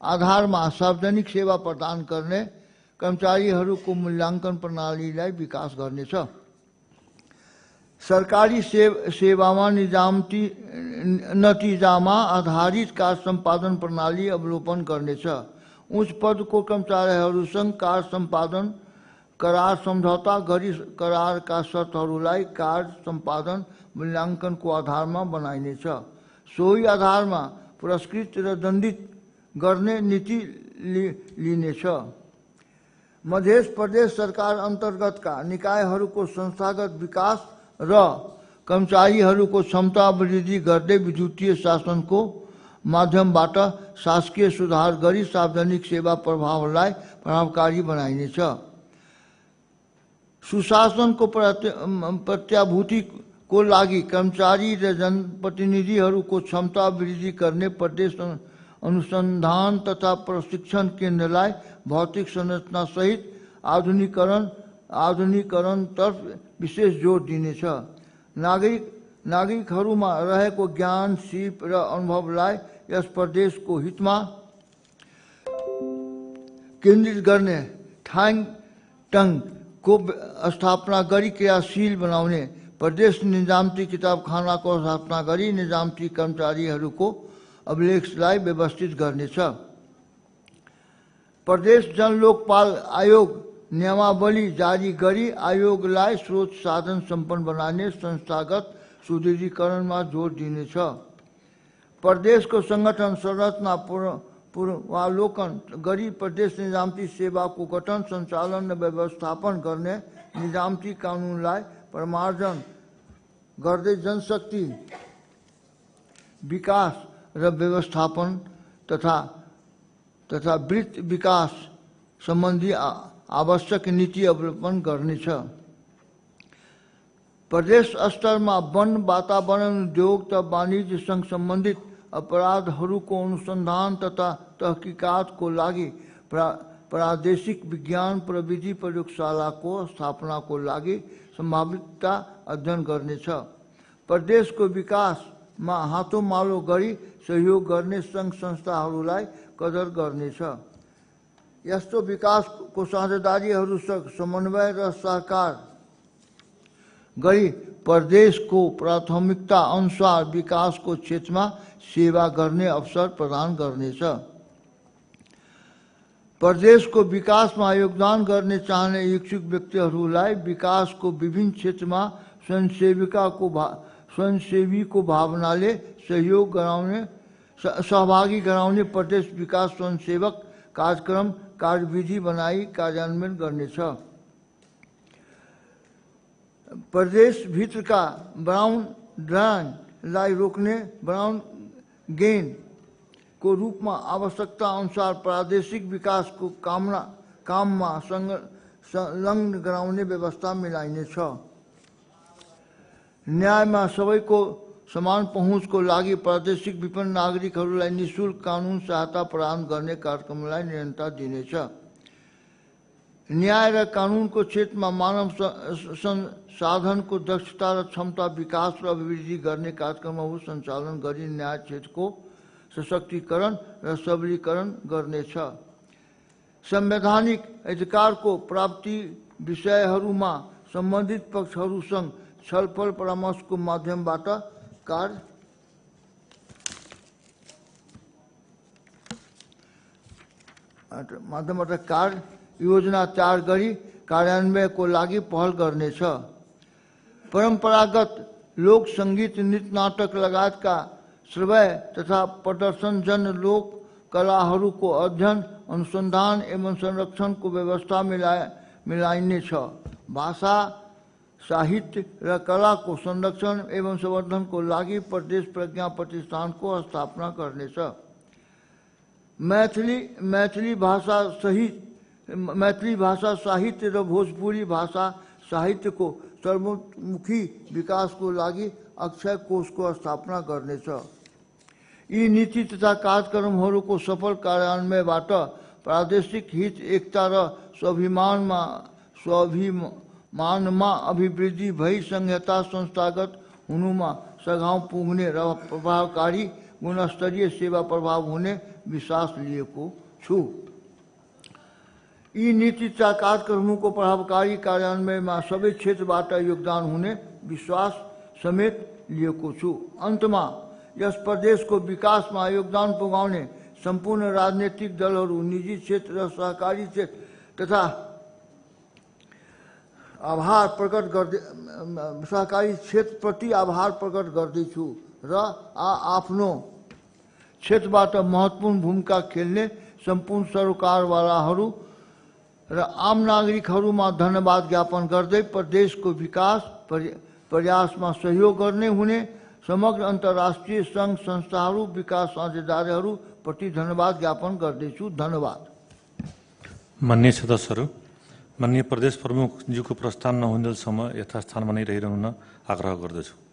S2: आधारमा सार्वजनिक सेवा प्रदान गर्ने कर्मचारीहरूको मूल्याङ्कन प्रणालीलाई विकास गर्नेछ। सरकारी सेवामा नतिजामा आधारित कार्य सम्पादन प्रणाली अवलोकन गर्नेछ। उच्च पदको कर्मचारीहरूसँग कार्य सम्पादन करार सम्झौता गरी करारका शर्तहरूलाई कार्य सम्पादन मूल्याङ्कनको आधारमा बनाइनेछ। सोही आधारमा पुरस्कृत र दण्डित गर्ने नीति लिनेछ। मध्य प्रदेश सरकार अन्तर्गतका निकायहरूको संस्थागत विकास र कर्मचारीहरूको क्षमता वृद्धि गर्दै विद्युतीय शासनको माध्यमबाट शासकीय सुधार गरी सार्वजनिक सेवा प्रभावलाई प्रभावकारी बनाइनेछ। सुशासनको प्रत्याभूतिको लागि कर्मचारी र जनप्रतिनिधिहरूको क्षमता वृद्धि गर्ने प्रदेश अनुसन्धान तथा प्रशिक्षण केन्द्रलाई भौतिक संरचना सहित आधुनिकीकरणतर्फ विशेष जोड दिनेछ। नागरिकहरूमा रहेको ज्ञान, सिप र अनुभवलाई यस प्रदेशको हितमा केन्द्रित गर्ने थाङ टङको स्थापना गरी क्रियाशील बनाउने, प्रदेश निजामती किताबखानाको स्थापना गरी निजामती कर्मचारीहरूको अभिलेखलाई व्यवस्थित गर्नेछ। प्रदेश जनलोकपाल आयोग नियमावली जारी गरी आयोगलाई स्रोत साधन सम्पन्न बनाने संस्थागत सुदृढीकरणमा जोड दिनेछ। प्रदेशको संगठन संरचना पूर्वावलोकन गरी प्रदेश निजामती सेवाको गठन, सञ्चालन र व्यवस्थापन गर्ने निजामती कानुनलाई परिमार्जन गर्दै जनशक्ति विकास र व्यवस्थापन तथा वृत्त विकास सम्बन्धी आवश्यक नीति अवलोकन गर्नेछ। प्रदेश स्तरमा वन, वातावरण, उद्योग तथा वाणिज्यसँग सम्बन्धित अपराधहरूको अनुसन्धान तथा तहकिकातको लागि प्रादेशिक विज्ञान प्रविधि प्रयोगशालाको स्थापनाको लागि सम्भावितता अध्ययन गर्नेछ। प्रदेशको विकासमा हातोमालो गरी सहयोग गर्ने सङ्घ संस्थाहरूलाई कदर गर्नेछ। यस्तो विकासको साझेदारीहरूसँग समन्वय र सहकार गरी प्रदेशको प्राथमिकता अनुसार विकासको क्षेत्रमा सेवा गर्ने अवसर प्रदान गर्नेछ। प्रदेशको विकासमा योगदान गर्ने चाहने इच्छुक व्यक्तिहरूलाई विकासको विभिन्न क्षेत्रमा स्वयंसेवीको भावनाले सहभागी गराउने प्रदेश विकास स्वयंसेवक कार्यक्रम कार्यविधि बनाई कार्यान्वयन गर्नेछ। प्रदेशभित्रका ब्राउन ड्राइङलाई रोक्ने ब्राउन गेनको रूपमा आवश्यकता अनुसार प्रादेशिक विकासको काममा संलग्न गराउने व्यवस्था मिलाइनेछ। न्यायमा सबैको समान पहुँचको लागि प्रादेशिक विभिन्न नागरिकहरूलाई निःशुल्क कानुन सहायता प्रदान गर्ने कार्यक्रमलाई निरन्तरता दिनेछ। न्याय र कानुनको क्षेत्रमा मानव संसाधनको दक्षता र क्षमता विकास र अभिवृद्धि गर्ने कार्यक्रमहरू सञ्चालन गरी न्याय क्षेत्रको सशक्तिकरण र सबलीकरण गर्नेछ। संवैधानिक अधिकारको प्राप्ति विषयहरूमा सम्बन्धित पक्षहरूसँग छलफल परामर्शको माध्यमबाट कार्य योजना तयार गरी कार्यान्वयनको लागि पहल गर्नेछ। परम्परागत लोक सङ्गीत, नृत्य, नाटक लगायतका श्रव्य तथा प्रदर्शनजन्य लोक कलाहरूको अध्ययन, अनुसन्धान एवं संरक्षणको व्यवस्था मिलाइनेछ। भाषा, साहित्य र कलाको संरक्षण एवं संवर्धनको लागि प्रदेश प्रज्ञा प्रतिष्ठानको स्थापना गर्नेछ। मैथिली भाषा साहित्य र भोजपुरी भाषा साहित्यको सर्वमुखी विकासको लागि अक्षय कोषको स्थापना गर्नेछ। यी नीति तथा कार्यक्रमहरूको सफल कार्यान्वयनबाट प्रादेशिक हित, एकता र स्वाभिमानमा अभिवृद्धि भई संहिता संस्थागत हुनुमा सघाउ पुग्ने र प्रभावकारी गुणस्तरीय सेवा प्रभाव हुने विश्वास लिएको छु। यी नीति तथा कार्यक्रमको प्रभावकारी कार्यान्वयनमा सबै क्षेत्रबाट योगदान हुने विश्वास समेत लिएको छु। अन्तमा यस प्रदेशको विकासमा योगदान पुगाउने सम्पूर्ण राजनीतिक दलहरू, निजी क्षेत्र र सहकारी क्षेत्र तथा सहकारी क्षेत्रप्रति आभार प्रकट गर्दैछु र आफ्नो क्षेत्रबाट महत्त्वपूर्ण भूमिका खेल्ने सम्पूर्ण सरकारवालाहरू र आम नागरिकहरूमा धन्यवाद ज्ञापन गर्दै प्रदेशको विकास प्रयासमा सहयोग गर्ने हुने समग्र अन्तर्राष्ट्रिय सङ्घ संस्थाहरू, विकास साझेदारीहरू प्रति धन्यवाद ज्ञापन गर्दैछु। धन्यवाद।
S1: माननीय सदस्यहरू, माननीय प्रदेश प्रमुखज्यूको प्रस्थान नहुन्जेलसम्म यथास्थानमा नै रहिरहन आग्रह गर्दछु।